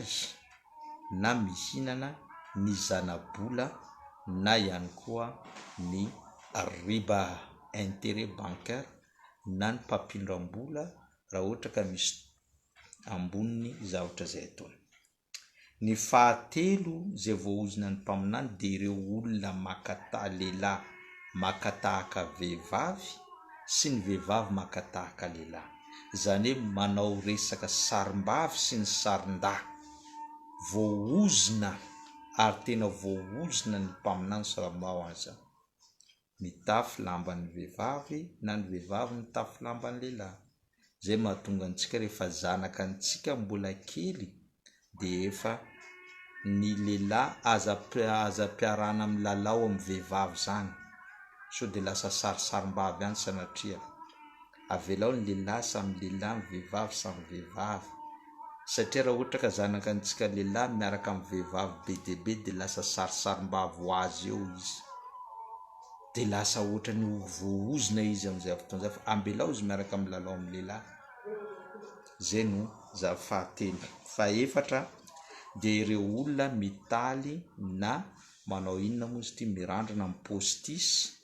na mihinana ny zana-bola na ihany koa ny riba, interet bancaire, na ny mpampindram-bola raha ohatra ka misy amboniny zavatra izay ataony. Ny fahatelo izay voaozona ny mpaminany dia ireo olona maka ta lehilahy maka tahaka vehivavy sy ny vehivavy maka tahaka lehilahy. Izany hoe manao resaka sarim-bavy sy ny sarin-dahy. Voaozona ary tena voaozona ny mpaminany sallallahu alaihi wasallam. Mitafy lamban'ny vehivavy na ny vehivavy mitafy lamban'ny lehilahy. Izay mahatonga antsika rehefa zanaka antsika mbola kely dia efa ny lehilahy aza aza ampiarahana milalao amin'ny vehivavy izany sao dia lasa sarisarim-bavy any sanatria. Avelao ny lehilahy samy lehilahy, ny vehivavy samy vehivavy. Satria raha ohatra ka zanaka antsika lehilahy miaraka amin'ny vehivavy be dia be dia lasa sarisarim-bavy ho azy eo izy. Dia lasa ohatran'ny ho voaozona izy amin'izay fotoana izay fa ambelao izy miaraka milalao amin'ny lehilahy. Izay no zava fahatelo. Fahefatra dia ireo olona mitaly na manao inona moa izy ity mirandrana amin'ny postiche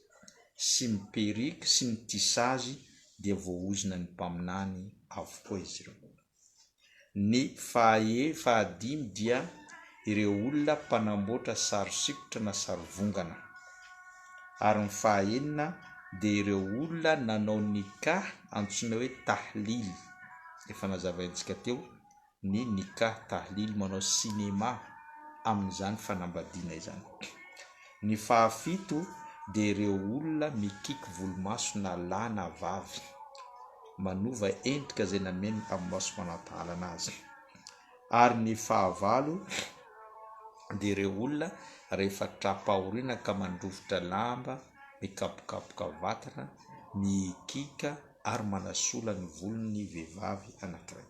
sy ny perruque sy ny tissage dia voaozona ny mpaminany avokoa izy ireo. Ny faha fahadimy dia ireo olona mpanamboatra sary sikotra na sary vongana. Ary ny fahaenina dia ireo olona nanao nikah antsoina hoe tahlil, efa nazavaintsika teo ny nikah tahlil, manao sinema amin'izany fanambadiana izany. Ny fahafito dia ireo olona mikiky volomaso na lahy na vavy, manova endrika izay namen'ny Allah subhanahu wa ta'ala anazy. Ary ny fahavalo dia ireo olona rehefa tra-pahoriana ka mandrovitra lamba, mikapokapoka vatana, mihikiaka ary manasola ny volony ny vehivavy anankiray.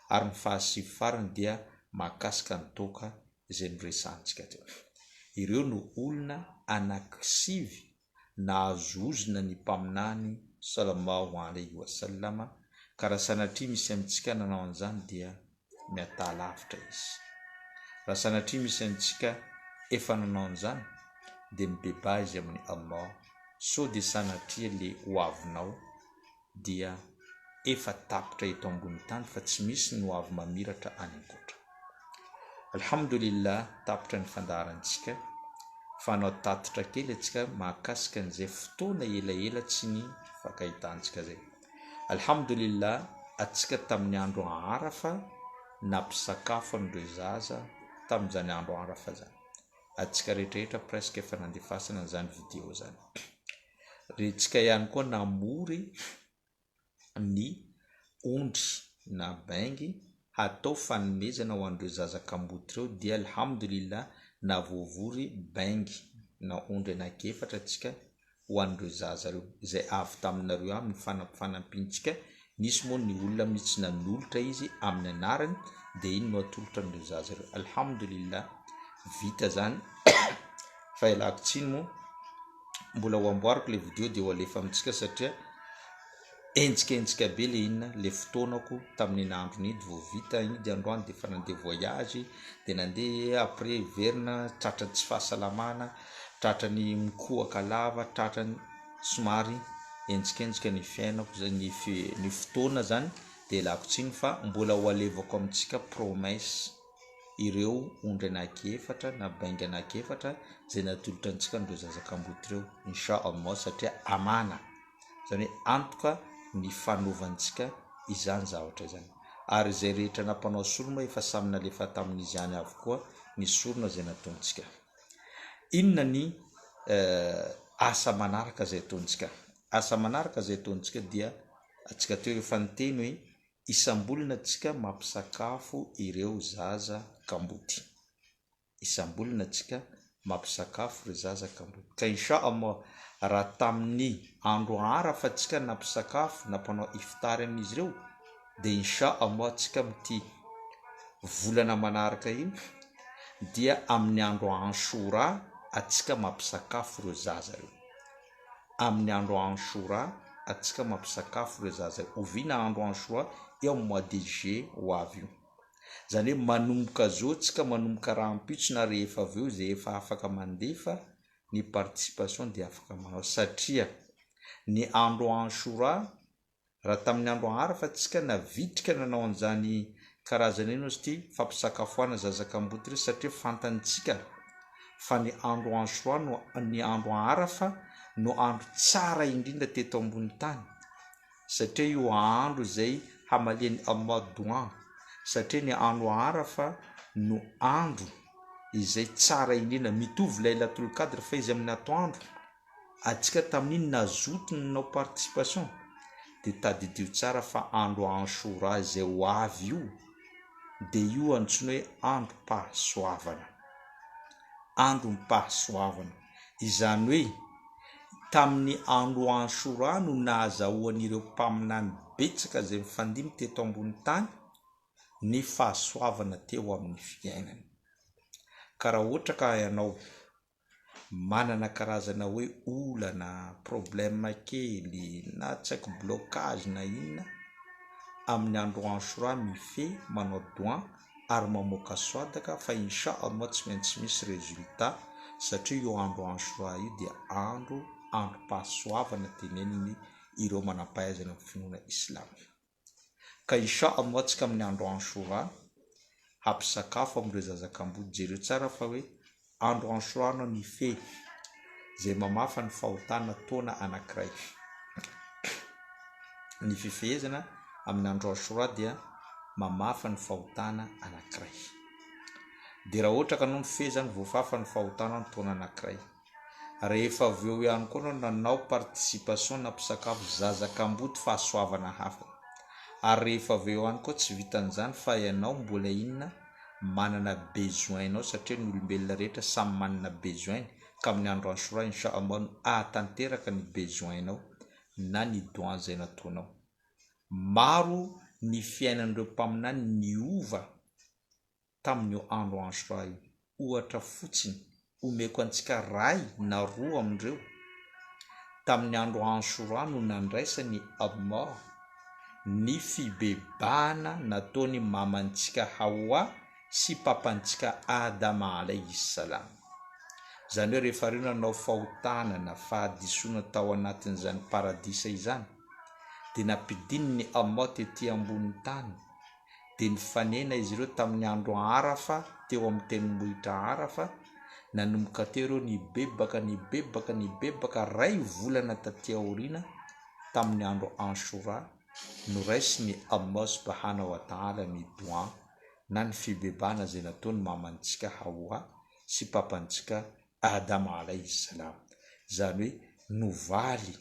Ary ny fahasivy farany dia mahakasika ny toaka izay noresahantsika teo. Ireo no olona anankisivy nahazo ozona ny Mpaminany Sallallahu alaihi wa sallam, ka raha sanatria misy amintsika nanao an'izany dia miataha lavitra izy. Raha sanatria misy amintsika efa nanao an'izany dia mibebaha izy amin'i Allah sao dia sanatria le ho avinao dia efa tapitra eto ambony tany fa tsy misy ny ho avy mamiratra any ankoatra. Alhamdulillah tapitra ny fandaharantsika fa hanao tatitra kely antsika mahakasika an'izay fotoana elaela tsy nifankahitantsika zay. Alhamdulillah antsika tamin'ny andro Arafa nampisakafo an'ireo zaza tamin'izany andro Arafa zany. Antsika rehetrarehetra presque efa nandefasana an'izany video zany. Rentsika ihany koa namory ny ondry na baingy hatao fanomezana ho an'ireo zaza kamboty ireo dia Alhamdulillah navoavory baingy na ondry anankiefatra antsika ho an'ireo zaza ireo izay avy taminareo ihany ny fanampiantsika, nisy moa ny olona mitsy nanolotra izy amin'ny anarany dia iny no atolotra an'ireo zaza ireo, Alhamdulillah vita zany fa ialako tsiny moa mbola ho amboariko le video de ho alefa amintsika satria enjikenjika be le inona le fotoanako tamin'iny androny iny vao vita iny de androany de efa nandeha voyage de nandeha après hiverina tratran'ny tsy fahasalamana tratran'ny mikohaka lava tratran'ny somary enjikenjika ny fiainako zay ny ny fotoana zany de ialako tsiny fa mbola ho alevako amintsika promesse ireo ondry anankiefatra na bainga anankiefatra izay natolotra antsika an'ireo zaza kamboty ireo Insha Allah satria amana, izany hoe antoka ny fanaovantsika izany zavatra izany. Ary izay rehetra nampanao sorona efa samy nalefa tamin'izy ihany avokoa ny sorona izay nataontsika. Inona ny asa manaraka izay ataontsika? Asa manaraka izay ataontsika dia antsika teo efa niteny hoe Isam-bolana tsika mampisakafo ireo zaza kamboty. Isam-bolana tsika mampisakafo ireo zaza kamboty. Ka Insha Allah raha tamin'ny andro Arafa tsika nampisakafo, nampanao iftar amin'izy ireo, dia Insha Allah tsika amin'ity volana manaraka io dia amin'ny andro Anshura atsika mampisakafo ireo zaza ireo. Amin'ny andro Anshura atsika mampisakafo ireo zaza ireo. Oviana andro Anshura? Eo amin'ny mois de juillet ho avy io. Izany hoe manomboka zao tsika manomboka rahampitso na rehefa avy eo izay efa afaka mandefa ny participation dia afaka manao satria ny andro Anshura Raha tamin'ny andro Arafa tsika navitrika nanao an'izany karazana ino izy ity fampisakafoana zaza kamboty ireo satria fantantsika fa ny andro Anshura no ny andro Arafa no andro tsara indrindra teto ambony tany satria io andro izay hamalian'i Allah doua satria ny andro Arafa no andro izay tsara indrindra mitovy Laylatul Qadr fa izy amin'ny atoandro Antsika tamin'iny nazoto ny nanao participation dia tadidio tsara fa andro Anshura izay ho avy io dia io antsoina hoe androm-pahasoavana. Androm-pahasoavana. Izany hoe tamin'ny andro Anshura no nahazahoan'ireo mpaminany betsaka izay nifandimby teto ambony tany ny fahasoavana teo amin'ny fiainany. Ka raha ohatra ka ianao manana karazana hoe olana, problème kely na tsy haiko blocage na inona, amin'ny andro Anshura mifehy manao doua ary mamoaka swadaka fa insha Allah tsy maintsy misy résultat satria io andro Anshura io dia andro androm-pahasoavana tenenin'ny ireo manampahaizana amin'ny finoana islamo. Ka insha Allah tsika amin'ny andro Anshura. Hampisakafo amin'ireo zaza kamboty. Jereo tsara fa hoe andro Anshura no nifehy izay mamafa ny fahotana taona anankiray. Ny fifehezana amin'ny andro Anshura dia mamafa ny fahotana anankiray. Dia raha ohatra ka anao nifehy izany voafafa ny fahotana ny taona anankiray. Rehefa avy eo ihany koa anao nanao participation nampisakafo zaza kamboty fahasoavana hafa. Ary rehefa avy eo ihany koa tsy vitan'izany fa ianao mbola inona manana besoin-nao satria ny olombelona rehetra samy manana besoin-ny ka amin'ny andro Ashura Insha Allah no ahatanteraka ny besoin-nao na ny doan izay nataonao. Maro ny fiainan'ireo mpaminany niova tamin'io andro Ashura io. Ohatra fotsiny, omeko antsika ray na roa amin'ireo. Tamin'ny andro Ashura no nandraisan'i Allah ny fibebahana nataon'i mamantsika Hawa sy papantsika Adama alayhi salam. Izany hoe rehefa ireo nanao fahotana na fahadisoana tao anatin'izany paradisa izany, dia nampidinin'i Allah tety ambonin'ny tany dia nifanena izy ireo tamin'ny andro Arafa teo amin'ny tendrombohitra Arafa, nanomboka teo ireo nibebaka, nibebaka, nibebaka, ray volana taty aoriana tamin'ny andro Anshura, noraisin'i Allah subhanahu wa ta'ala ny doua na ny fibebahana izay nataon'ny mamantsika Hawa sy papantsika Adam alayhi salam, izany hoe novaly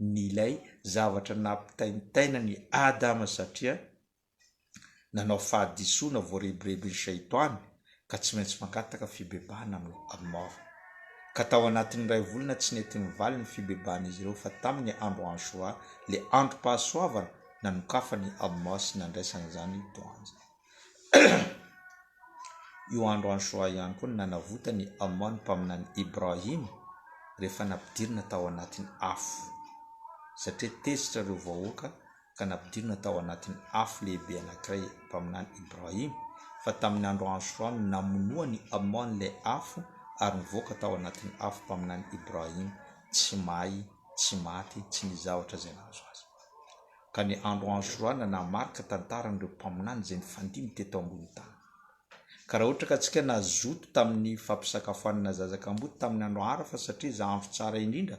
ny ilay zavatra nampitaintaina an' i Adama satria nanao fahadisoana voarebirebin'ny Shaitany ka tsy maintsy mangataka fibebahana amin'i Allah. Ka tao anatin'ny iray volana tsy nety nivaly ny fibebahan'izy ireo fa tamin'ny andro Ashura, ilay androm-pahasoavana, nanokafan'i Allah sy nandraisany izany doa izany. Io andro Anshura ihany koa no nanavotan' i Allah ny mpaminany Ibrahim rehefa nampidirina tao anatin' afo, satria tezitra ireo vahoaka ka nampidirina tao anatin' afo lehibe anankiray mpaminany Ibrahim, fa tamin' ny andro Anshura no namonoan' i Allah an' ilay afo ary nivoaka tao anatin' afo mpaminany Ibrahim tsy may, tsy maty, tsy nisy zavatra izay nahazo azy. Ka ny andro Anshura nanamarika tantaran'ireo mpaminany izay nifandimby teto ambony tany. Ka raha ohatra ka antsika nazoto tamin'ny fampisakafoanana zaza kamboty tamin'ny andro Arafa satria izay andro tsara indrindra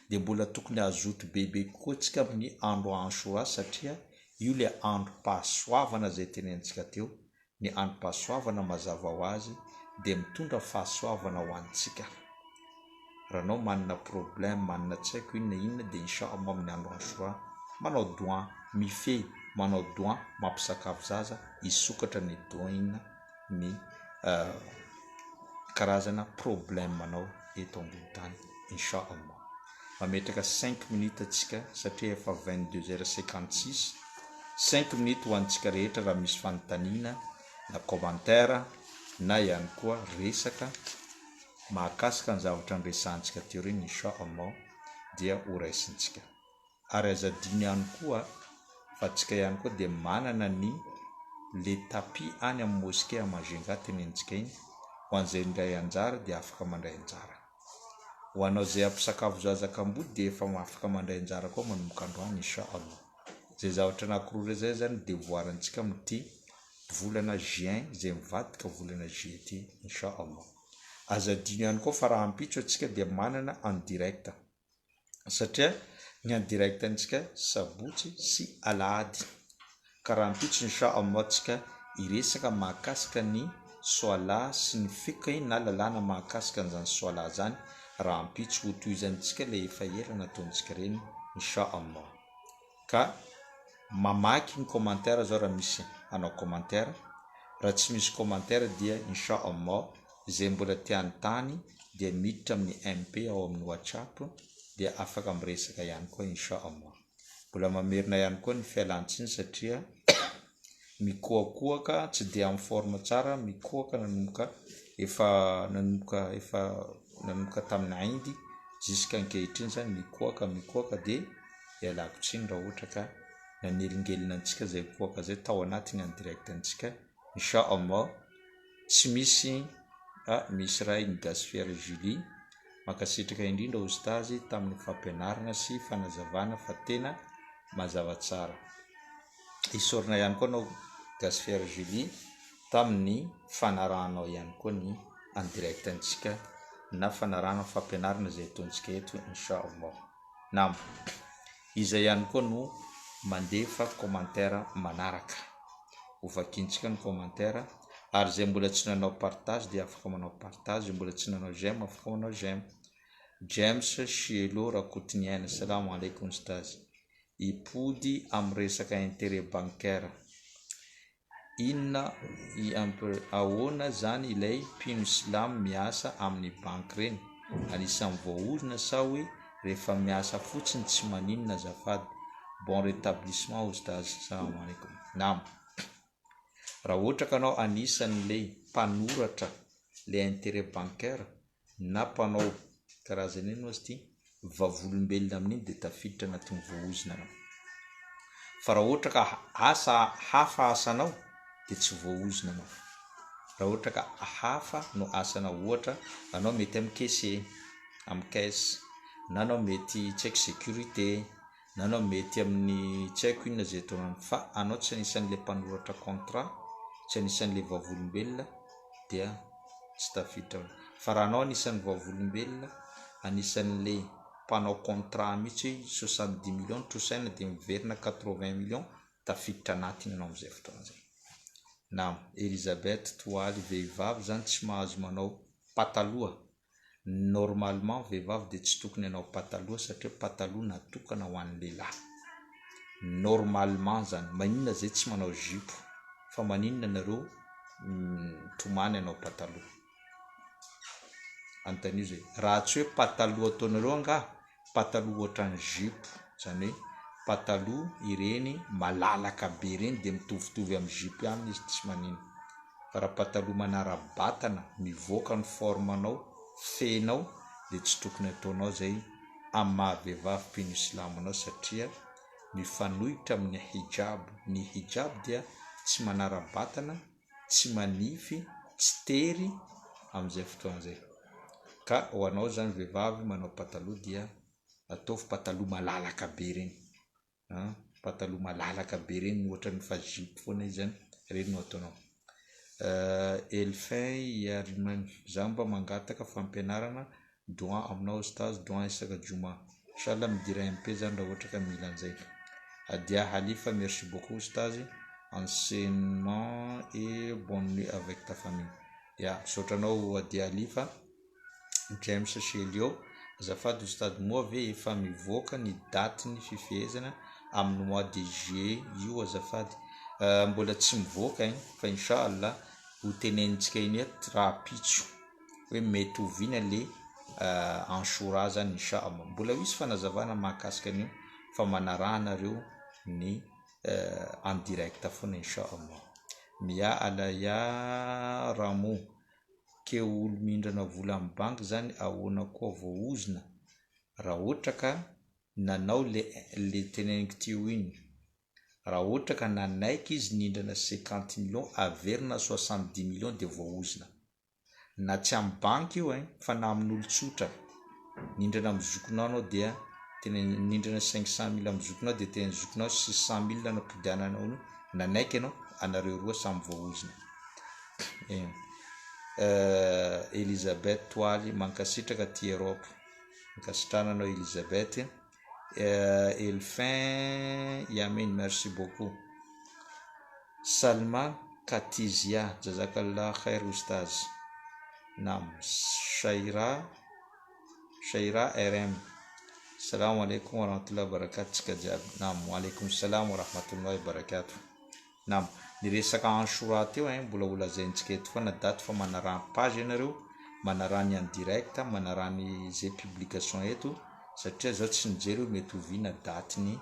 dia mbola tokony hazoto bebe kokoa antsika amin'ny andro Anshura satria io ilay androm-pahasoavana izay tenenintsika teo Ny androm-pahasoavana mazava ho azy dia mitondra fahasoavana ho antsika. Raha anao manana problème, manana tsy haiko inona inona dia insha Allah amin'ny andro Ashura manao doua mifehy, manao doua mampisakafo zaza, hisokatra ny doua inona ny karazana problème anao eto ambony tany insha Allah. Mametraka cinq minutes antsika satria efa 22 heures 56, cinq minutes ho antsika rehetra raha misy fanontaniana na commentaire na ihany koa resaka mahakasika ny zavatra niresahantsika teo ireny insha Allah dia ho raisintsika. Ary aza adino ihany koa fa antsika ihany koa dia manana ny le tapis any amin'ny mosquée à Majunga tenenintsika iny, ho an'izay indray anjara dia afaka mandray anjara. Ho anao izay hampisakafo zaza kamboty dia efa afaka mandray anjara koa manomboka androany insha Allah. Izay zavatra anankiroa ireo izay zany devoir antsika amin'ity volana juin izay mivadika volana juillet ity insha Allah. Aza adino ihany koa fa rahampitso antsika dia manana en direct. Satria ny en direct antsika sabotsy sy alahady. Ka rahampitso insha Allah tsika hiresaka mahakasika ny soalah sy ny fiqh na lalàna mahakasika an'izany soalah zany rahampitso ho tohizantsika le efa ela nataontsika ireny insha Allah. Ka mamaky ny commentaire zao raha misy hanao commentaire, raha tsy misy commentaire dia insha Allah izay mbola te hanontany dia miditra amin'ny MP ao amin'ny WhatsApp dia afaka miresaka ihany koa insha Allah. Mbola mamerina ihany koa ny fialantsiny satria mikohakohaka tsy dia en forme tsara, mikohaka nanomboka efa nanomboka efa nanomboka tamin'ny Inde jusqu'à ankehitriny zany mikohaka mikohaka dia ialako tsiny raha ohatra ka nanelingelina antsika zay kohaka zay tao anatin'ny en direct antsika insha Allah tsy misy ah misy ray ny Gasy Julie mankasitraka indrindra ostazy tamin'ny fampianarana sy fanazavana fa tena mazava tsara isaorana ihany koa anao Gasy Julie. tamin'ny fanarahanao ihany koa ny en direct antsika na fanarahana fampianarana izay ataontsika eto insha Allah. Naam. Iza ihany koa no mandefa commentaire manaraka. Ho vakintsika ny commentaire ary izay mbola tsy nanao partage dia afaka manao partage, izay mbola tsy nanao j'aime afaka manao j'aime. James Shielo Rakotoniaina, Salam alaikum Oustaz. Hipody amin'ny resaka intérêt bancaire. Inona ahoana zany ilay mpino silamo miasa amin'ny banky reny? Anisan'ny voaozona sa hoe rehefa miasa fotsiny tsy maninona azafady? Bon rétablissement oustaz. Salam alaikum. Naam. Raha ohatra ka anao anisan'ilay mpanoratra le intérêt bancaire na mpanao karazana inona ozy ity vavolombelona amin'iny dia tafiditra anatin'ny voaozona anao. Fa raha ohatra ka asa hafa asanao dia tsy voaozona anao. Raha ohatra ka hafa no asanao, ohatra anao mety amin'ny caissier, amin'ny caisse, na anao mety tsy haiko sécurité, na anao mety amin'ny tsy haiko inona izay ataonao fa anao tsy anisan'ilay mpanoratra contrat, tsy anisan'ilay vavolombelona dia tsy tafiditra ao. Fa raha anao anisan'ny vavolombelona, anisan'ilay mpanao contrat mihitsy hoe 70 millions no trosaina dia miverina 80 millions, tafiditra anatiny ianao amin'izay fotoana izay. Naam, Elizabeth Toaly, vehivavy izany tsy mahazo manao pataloha Normalement vehivavy dia tsy tokony hanao pataloha satria pataloha natokana ho an'ny lehilahy. Normalement zany. Maninona zay tsy manao jupe fa maninona nareo mitomany hanao pataloha? Anontanio zay. Raha tsy hoe pataloha ataonareo angaha pataloha ohatran'ny jupe, zany hoe pataloha ireny malalaka be ireny dia mitovitovy amin'ny jupe ihany izy tsy manino. Fa raha pataloha manara-batana mivoaka ny forme anao, fenao dia tsy tokony ataonao zay amin'ny maha vehivavy mpino silamo anao satria mifanohitra amin'ny hijab, ny hijab dia tsy manara-batana, tsy manify, tsy tery amin'izay fotoana izay. Ka ho anao zany vehivavy manao pataloha dia ataovy pataloha malalaka be ireny an, pataloha malalaka be ireny ohatran'ny fa jupe foana izy zany, ireny no ataonao. Elfin Iariman, za mba mangataka fampianarana Doua aminao Oustaz, doua isaka juma. Inshallah midira MP zany raha ohatra ka mila an'izay. Adia Halifa merci beaucoup Oustaz, enseignement et bonne nuit avec ta famille. Ya, misaotra anao Adia Halifa. James Shelio, azafady Oustad moa ve efa mivoaka ny daty ny fifehezana amin'ny mois de juillet io azafady? Mbola tsy mivoaka ein, fa inshallah ho tenenintsika eny eto rahampitso. hoe mety oviana le Anshura zany insha Allah. Mbola hisy fanazavana mahakasika an'io fa manaraha anareo ny en direct foana insha Allah. Mia Alaya Ramo, ke olo mindrana vola amin'ny banky zany ahoana koa voaozona raha ohatra ka nanao le le teneniko teo iny raha ohatra ka nanaiky izy nindrana 50 millions averina 70 millions dia voaozona. Na tsy amin'ny banky io ein, fa na amin'olon-tsotra. Nindrana amin'ny zokinao anao dia tena nindrana 500 mille amin'ny zokinao dia tena zokinao 600 mille no ampodiananao an'io, nanaiky ianao, anareo roa samy voaozona. Eny. Elizabeth Toaly, mankasitraka aty Europe. Ankasitrahana anao Elizabeth. Elfin Yamine, merci beaucoup. Salma Katizia, Jazakallah khair oustaz. Naam. Shaira Shaira RM. Salam alaikum wa rahmatullahi wa barakatuh tsika jiaby. Naam, wa alaikum salam wa rahmatullahi wa barakatuh. Naam, ny resaka Anshura teo ein, mbola ho lazaintsika eto foana daty fa manaraha page ianareo, manaraha ny en direct, manaraha ny ze publication eto satria zaho tsy nijery hoe mety oviana daty ny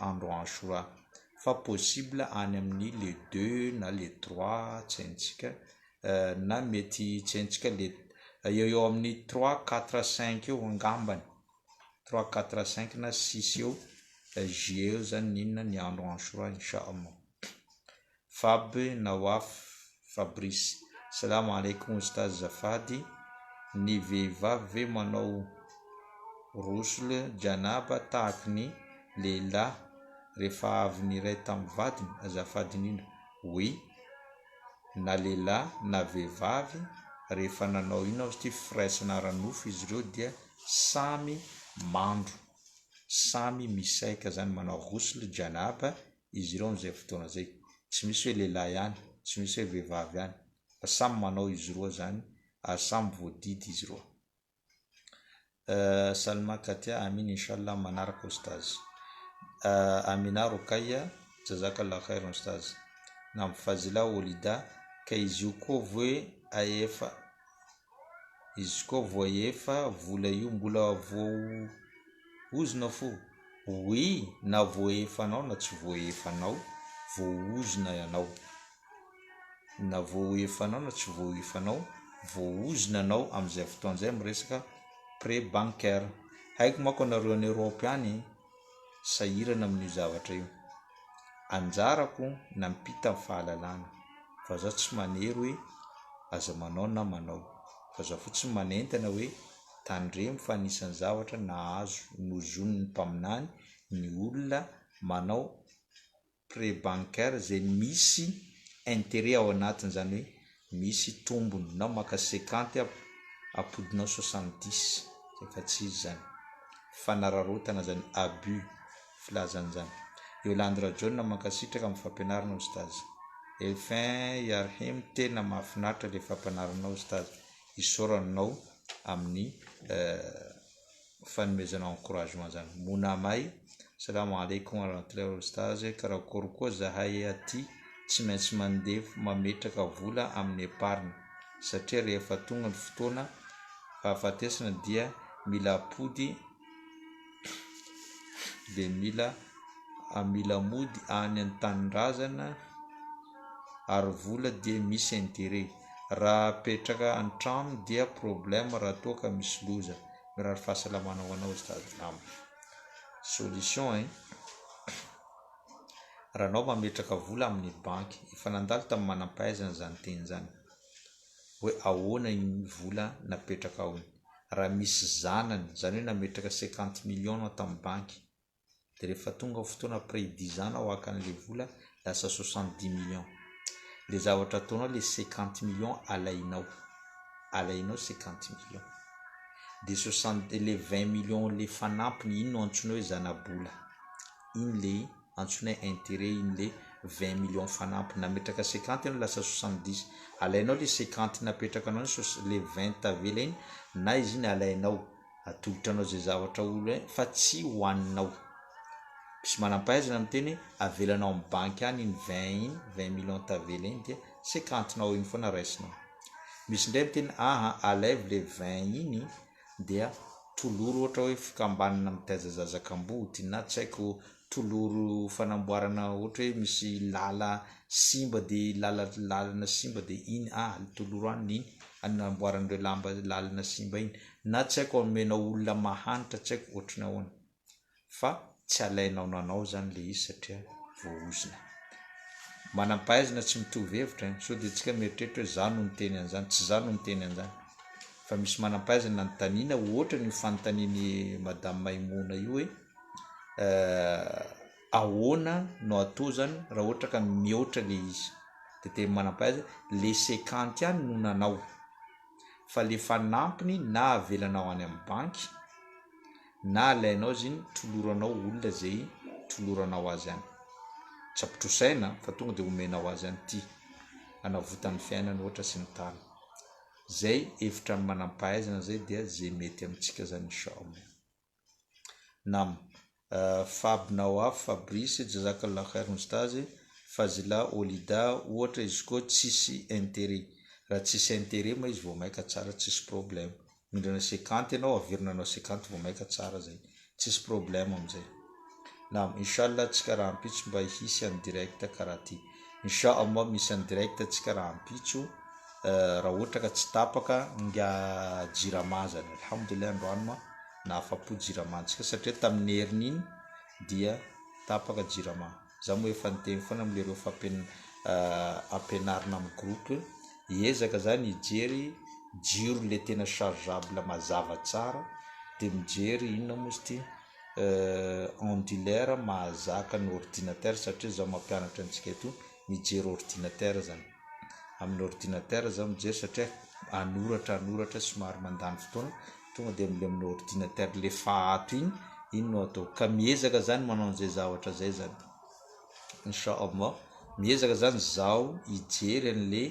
andro Anshura fa possible any amin'ny le deux na le trois tsy haintsika na mety tsy haintsika le eo eo amin'ny trois quatre cinq eo angambany. Trois quatre cinq na six eo juillet eo zany ny inona ny andro Anshura inshallah. Fab Nawaf Fabrice Salam alaikum Oustaz azafady ny vehivavy ve manao ghusl janaba tahaky ny lehilahy rehefa avy niray tamin'ny vadiny azafady indrindra oui. Na lehilahy na vehivavy rehefa nanao inona ozy ity firaisana ara-nofo izy ireo dia samy mandro, samy misaika zany manao ghusl janaba izy ireo amin'izay fotoana izay. Tsy misy hoe lehilahy ihany, tsy misy hoe vehivavy ihany fa samy manao izy roa zany ary samy voadidy izy roa. Salma Katia Amin Inshallah manaraka Oustaz. Amina Rokaya Jazakallah khairan Oustaz. Nam Fazila Olida ka izy io koa voe aefa izy koa voaefa vola io mbola voaozona fo oui na voaefanao na tsy voaefanao voaozona ianao. Na voaefanao na tsy voaefanao, voaozona anao amin'izay fotoana izay amin'ny resaka prêt bancaire. Haiko manko anareo any Europe any sahirana amin'io zavatra io. Anjarako nampita ny fahalalana fa za tsy manery hoe aza manao na manao fa za fotsiny manentana hoe tandremo fa anisan'ny zavatra nahazo nozonin'ny mpaminany ny olona manao prêt bancaire izay misy intérêt ao anatiny izany hoe misy tombony na maka cinquante ampodinao soixante dix efa tsy izy izany fanararaotana izany abus filazana izany Yolande Rajaona mankasitraka amin'ny fampianarana Oustaz Elfin Yarhim tena mahafinaritra ilay fampianaranao Oustaz isaorana anao amin'ny fanomezana encouragement zany. Monamay, Salamo alaikum warahmatullahi Oustaz, karakory koa zahay aty tsy maintsy mandefa mametraka vola amin'ny épargne satria rehefa tonga ny fotoana fahafatesana dia mila apody dia mila mila mody any an-tanindrazana ary vola dia misy intérêt raha apetraka an-trano dia problème raha toa ka misy loza. Mirary fahasalamana ho anao Oustaz Nam. Solution hein. Raha anao mametraka vola amin'ny banky, efa nandalo tamin'ny manam-pahaizana izany teny izany, hoe ahoana iny vola napetrakao iny. Raha misy zanany, izany hoe nametraka cinquante millions anao tamin'ny banky, de rehefa tonga fotoana après dix ans anao haka an'le vola lasa soixante dix millions le zavatra ataonao le cinquante millions alainao alainao cinquante millions de soixante le vingt millions le fanampiny iny no antsoina hoe zanabola iny le antsoina hoe interet iny le vingt millions fanampiny nametraka cinquante ianao lasa soixante dix alainao le cinquante napetrakanao iny le vingt tavela iny na izy iny alainao Atolotra anao izay zavatra olo eh fa tsy hohaninao. Misy manampahaizana miteny hoe avelanao amin'ny banky any iny vingt iny, vingt millions tavela iny dia cinquante-nao iny foana raisinao. Misy indray miteny aha alaivo le vingt iny dia tolory ohatra hoe fikambanana mitaiza zaza kamboty na tsy haiko toloro fanamboarana ohatra hoe misy lala simba de lala lalana simba de iny ah toloro any iny anamboaran'ireo lamba lalana simba iny na tsy haiko omenao olona mahantra tsy haiko ohatry ny ahoana fa tsy alainao nanao zany le izy satria voaozona. Manam-pahaizana tsy mitovy hevitra eh, sao dia tsika mieritreritra hoe za no niteny an'izany, tsy za no niteny an'izany fa misy manam-pahaizana nanontaniana ohatra ny fanontanian'i madame Maimouna io hoe ahoana no atao zany raha ohatra ka mihoatra le izy de tena manam-pahaizana le cinquante ihany no nanao fa le fanampiny na avelanao any amin'ny banky na alainao izy iny toloranao olona zay toloranao azy any tsy ampitrosaina fa tonga de omenao azy any ty hanavotany fiainany ohatra sy ny tariny zay hevitra ny manam-pahaizana zay dia ze mety amintsika zany inshallah. Nam. Fab Nawaf, Fabrice, Jazakallah khair Oustaz, Fazila, Olida, ohatra izy koa tsisy interet, raha tsisy interet moa izy vao maika tsara tsisy problème, mindrana cinquante ianao averina anao cinquante vao maika tsara zay, tsisy problème amizay. Nam. Inshallah tsika rahampitso mba hisy en direct karaha ty. Inshallah misy en direct tsika rahampitso raha ohatra ka tsy tapaka nga jirama zany, alhamdulillah androany moa nahafapo jirama antsika satria tamin'ny heriny iny dia tapaka jirama za moa efa niteny foana amle reo fampian- ampianarina amin'ny groupe hiezaka zany hijery jiro le tena chargeable mazava tsara de mijery inona moa izy ty ondulaire mahazaka ny ordinateur satria zaho mampianatra antsika eto mijery ordinateur zany. Amin'ny ordinateur zaho mijery satria hanoratra hanoratra somary mandany fotoana, tonga dia amin'ilay amin'ny ordinateur le efa ato iny, iny no atao. Ka miezaka zany manao an'izay zavatra zay zany. Insha Allah. Miezaka zany zaho hijery an'le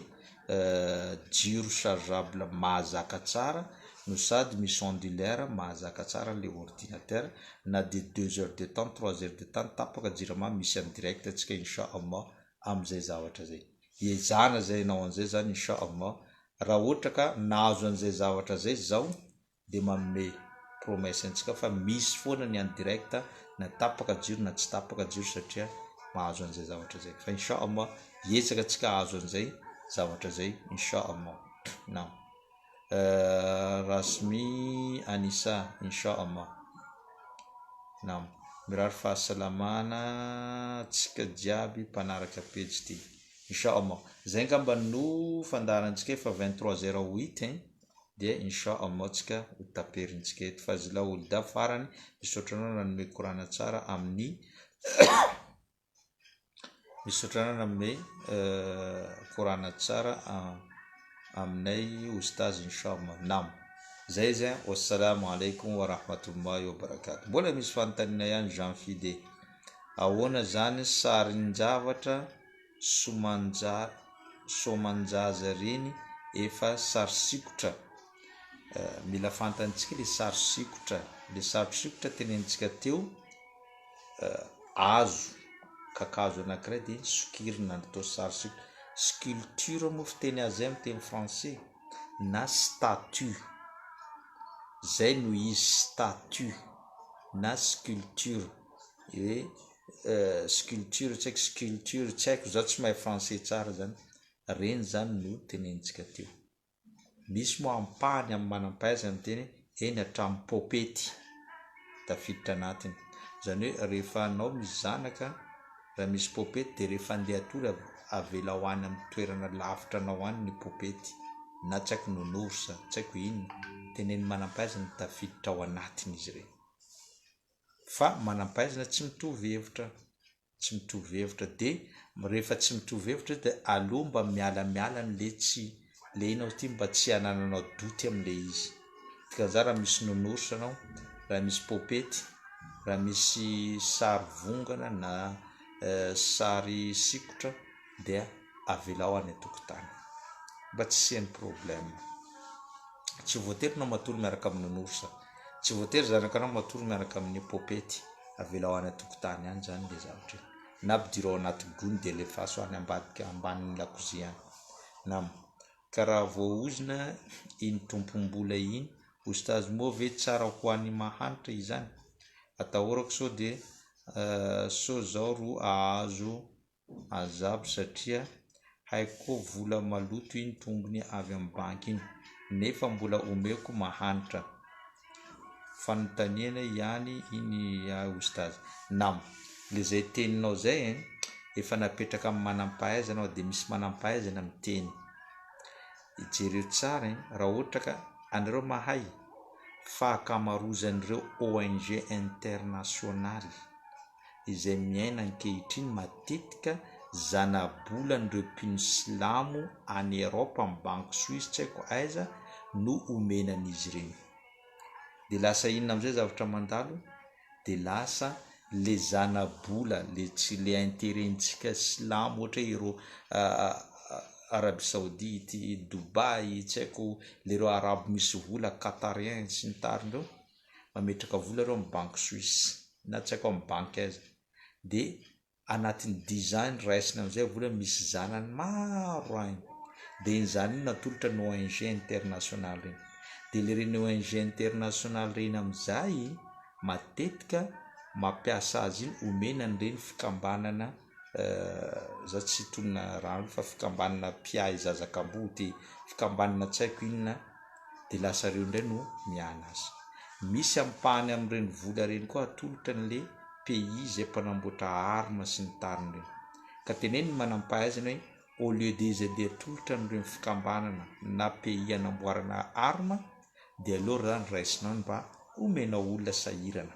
jiro chargeable mahazaka tsara no sady misy ondulaire mahazaka tsara an'le ordinateur na dia deux heures de temps, trois heures de temps tapaka jirama misy en direct antsika insha Allah amin'izay zavatra zay. Iezahana zay hanao an'izay zany insha Allah. Raha ohatra ka nahazo an'izay zavatra zay zaho dia manome promesse antsika fa misy foana ny en direct na tapaka jiro na tsy tapaka jiro satria mahazo an'izay zavatra zay fa insha Allah hiezaka antsika hahazo an'izay zavatra zay insha Allah. Naam. Rasmi Anissa insha Allah. Naam. Mirary fahasalamana antsika jiaby mpanaraka pejy ty. Insha Allah. Zay angamba no fandaharantsika efa 23 heures huit hein. Dia insha Allah tsika ho taperintsika eto. Fazila Olda farany misaotra anao nanome korana tsara amin'ny Misaotra anao nanome korana tsara aminay Oustaz inshallah. Naam. Zay izy an. Wassalamo alaikum wa rahmatullahi wa barakatuh. Mbola misy fanontaniana ihany Jean Fide. Ahoana zany sarin-javatra somanja somanjaza reny efa sary sikotra? Mila fantantsika le sary sikotra. Le sary sikotra tenenintsika teo hazo, kakazo anankiray dia sokirina atao sary sikotra, sculpture moa fiteny azy zay amin'ny teny français na statue, zay no izy statue na sculpture, hoe sculpture tsy haiko sculpture tsy haiko, za tsy mahay français tsara zany, reny zany no tenenintsika teo. Misy moa ampahany amin'ny manam-pahaizana miteny hoe eny hatramin'ny paopety tafiditra anatiny. Izany hoe rehefa anao misy zanaka, raha misy paopety dia rehefa andeha hatory avelao any amin'ny toerana lavitra anao any ny paopety na tsy haiko nounours, tsy haiko inona, tenenin'ny manam-pahaizana tafiditra ao anatiny izy ireny. Fa manam-pahaizana tsy mitovy hevitra. tsy mitovy hevitra de rehefa tsy mitovy hevitra de aleo mba mialamiala amle tsy le inona ozy ty mba tsy hanananao doute amle izy dikan'izany raha misy nounours anao raha misy popety raha misy sary vongana na sary sikotra dia avelao any an-tokotany mba tsy hisian'ny problème tsy voatery anao matory miaraka amin'ny nounours tsy voatery zanakanao matory miaraka amin'ny popety Avelao any an-tokotany any zany le zavatra e. Na ampidiro ao anaty gony de alefaso any ambadika ambanin'ny lakozia any. Nam. Ka raha voaozona iny tompom-bola iny oustaz moa ve tsara ho an'ny mahantra izany? Atahorako sao de sao zao ro ahazo azab satria haiko koa vola maloto iny tombony avy amin'ny banky iny nefa mbola omeko mahantra. Fanontaniana ihany iny ahy oustaz. Nam. Le zay teninao zay ein, efa napetraka amin'ny manampahaizana aho de misy manampahaizana miteny. Jereo tsara ein, raha ohatra ka anareo mahay fa akamarozan'ireo ONG internationaly. izay miaina ankehitriny matetika zana-bolan'ireo mpino silamo any Europe amin'ny banky suisse tsy haiko aiza no omena an'izy ireny. Dia lasa inona amin'izay zavatra mandalo? Dia lasa le zana-bola le tsy le interet-ntsika silamo ohatra hoe ireo Arabie Saoudite, Dubaï, tsy haiko le ireo arabo misy vola Qatarien sy ny tariny ireo. mametraka vola ireo amin'ny banky suisse na tsy haiko amin'ny banky aiza dia anatin'ny dix ans ny raisina amin'izay vola misy zanany maro any dia iny zanany iny natolotra ny ONG international ireny dia le ireny ONG international ireny amin'izay matetika mampiasa azy iny omena an'ireny fikambanana za tsy hitonona rano fa fikambanana mpiahy zaza kamboty, fikambanana tsy haiko inona dia lasa ireo indray no miala azy. Misy ampahany amin'ireny vola ireny koa atolotra an'le pays izay mpanamboatra armes sy ny tariny ireny. Ka teneno ny manampahaizana hoe au lieu de izy andeha atolotra an'ireny fikambanana na pays anamboarana armes dia aleo raha raisinao ny mba omenao olona sahirana.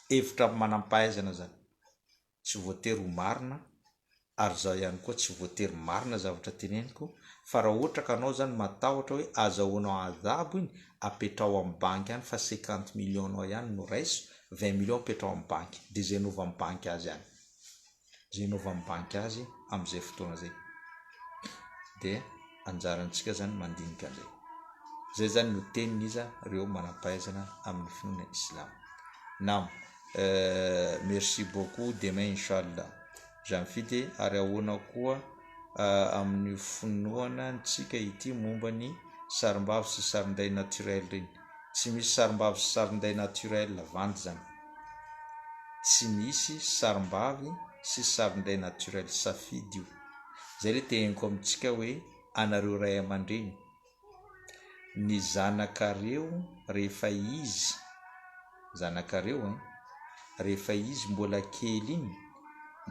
Hevitra amin'ny manampahaizana izany. Tsy voatery ho marina. Ary izaho ihany koa tsy voatery marina zavatra teneniko fa raha ohatra ka anao zany matahotra hoe azahoanao adhabo iny apetraho amin'ny banky any fa cinquante millions nao ihany no raiso, vingt millions apetraho amin'ny banky dia izay anaovan'ny banky azy any. Izay anaovan'ny banky azy amin'izay fotoana izay. Dia anjarantsika zany mandinika an'izay. Izay zany no tenin'iza ireo manam-pahaizana amin'ny finoana islam. Naam. Merci beaucoup demain inchallah. Jean Fidy ary ahoana koa amin'io finoana antsika ity momba ny sarimbavy sy sarinday naturel iny? Tsy misy sarimbavy sy sarinday naturel, vandy zany. Tsy misy sarimbavy sy sarinday naturel, safidy io. Zay le teneniko amintsika hoe anareo ray aman-dreny, ny zanakareo rehefa izy, zanakareo an, rehefa izy mbola kely iny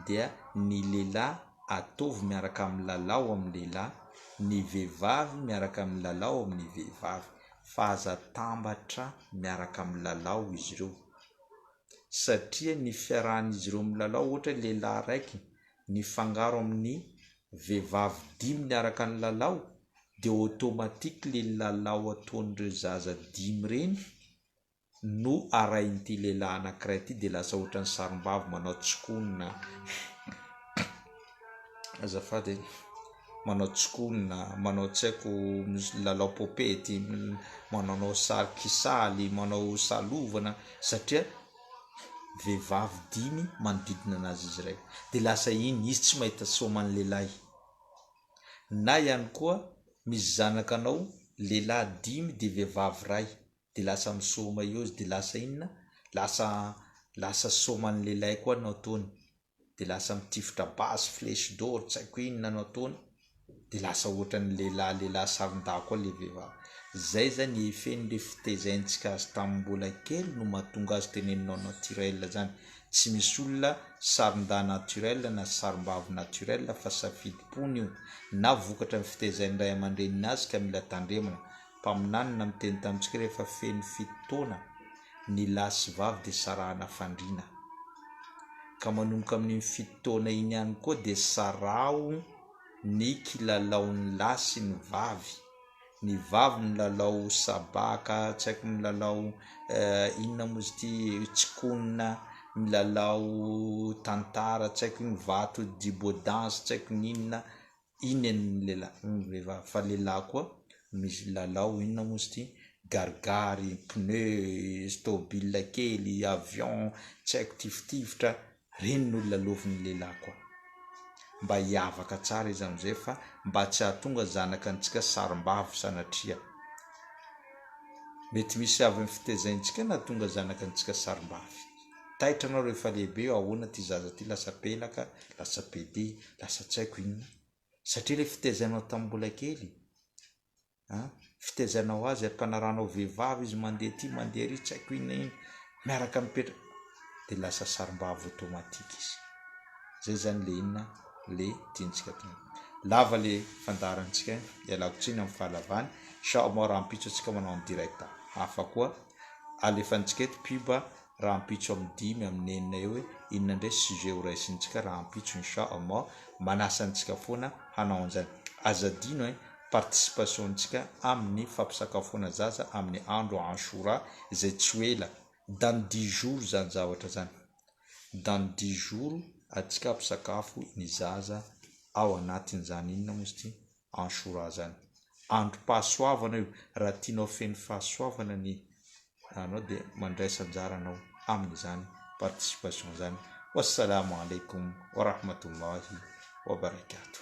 dia ny lehilahy ataovy miaraka milalao amin'ny lehilahy, ny vehivavy miaraka milalao amin'ny vehivavy fa aza atambatra miaraka milalao izy ireo satria ny fiarahan'izy ireo milalao ohatra hoe lehilahy araiky nifangaro amin'ny vehivavy dimy niaraka nilalao dia automatique le lalao ataon'ireo zaza dimy ireny no arahin'ity lehilahy anankiray ity dia lasa ohatran'ny sarim-bavy manao tsikonina azafady e, manao tsikonina, manao tsy haiko milalao popety, manaonao sary kisaly, manao salovana satria vehivavy dimy manodidina anazy izy iray dia lasa iny izy tsy mahita soman'ny lehilahy na ihany koa misy zanakanao lehilahy dimy dia vehivavy iray dia lasa misoma eo izy dia lasa inona lasa lasa soman'ny lehilahy koa no ataony dia lasa mitifitra basy flèche d'or tsy haiko inona no ataony dia lasa ohatran'ny lehilahy lehilahy saron-dahy koa ilay vehivavy. Zay zany effet-n'le fitezaintsika azy tamin'ny mbola kely no mahatonga azy teneninao naturel zany. Tsy misy olona saron-dahy naturel na sarom-bavy naturel fa safidim-pony io na vokatra ny fitezain'ny ray aman-dreniny azy ka mila tandremana. Mpaminany na miteny tamintsika rehefa feno fito taona ny lahy sy vavy dia sarahana fandriana. Ka manomboka amin'iny fito taona iny ihany koa dia saraho ny kilalaon'ny lahy sy ny vavy. Ny vavy milalao sabaka, tsy haiko milalao inona moa izy ity, tsikonina, milalao tantara, tsy haiko ny vato dibôdansy, tsy haiko ny inona. Iny an'ny lehilahy, ny vehivavy fa lehilahy koa misy lalao inona moa izy ity garigary, pneu, tôbila kely, avion, tsy haiko tifitifitra, reny no lalaovin'ny lehilahy koa. Mba hiavaka tsara izy amin'izay fa mba tsy hahatonga zanaka antsika sarim-bavy sanatria. Mety misy avy amin'ny fitezaintsika nahatonga zanaka antsika sarim-bavy. Taitra anao rehefa lehibe eo ahoana ty zaza ty lasa pelaka, lasa pede, lasa tsy haiko inona. Satria le fitezainao tamin'ny mbola kely an, fitezainao azy ampanarahanao vehivavy izy mandeha aty mandeha ary tsy haiko inona inona, miaraka mipetraka de lasa sarim-bavy automatique izy. Zay zany le inona le tiantsika atao. Lava le fandaharantsika, ialako tsiny amin'ny fahalavany, Inch'Allah rahampitso antsika manao en direct hafa koa, alefantsika eto pub rahampitso amin'ny dimy amin'ny enina eo hoe inona indray sujet ho raisintsika rahampitso insha Allah, manasa antsika foana hanao an'izany. Aza adino ein, participation-ntsika amin'ny fampisakafoana zaza amin'ny andro Ashura izay tsy ho ela, dans dix jours izany zavatra izany, dans dix jours antsika hampisakafo ny zaza ao anatin'izany inona moa izy ity, Ashura izany. Androm-pahasoavana io, raha tianao feno fahasoavana ny anao dia mandraisa anjara anao amin'izany participation izany. Wassalamo alaikum warahmatullahi wabarakatuh.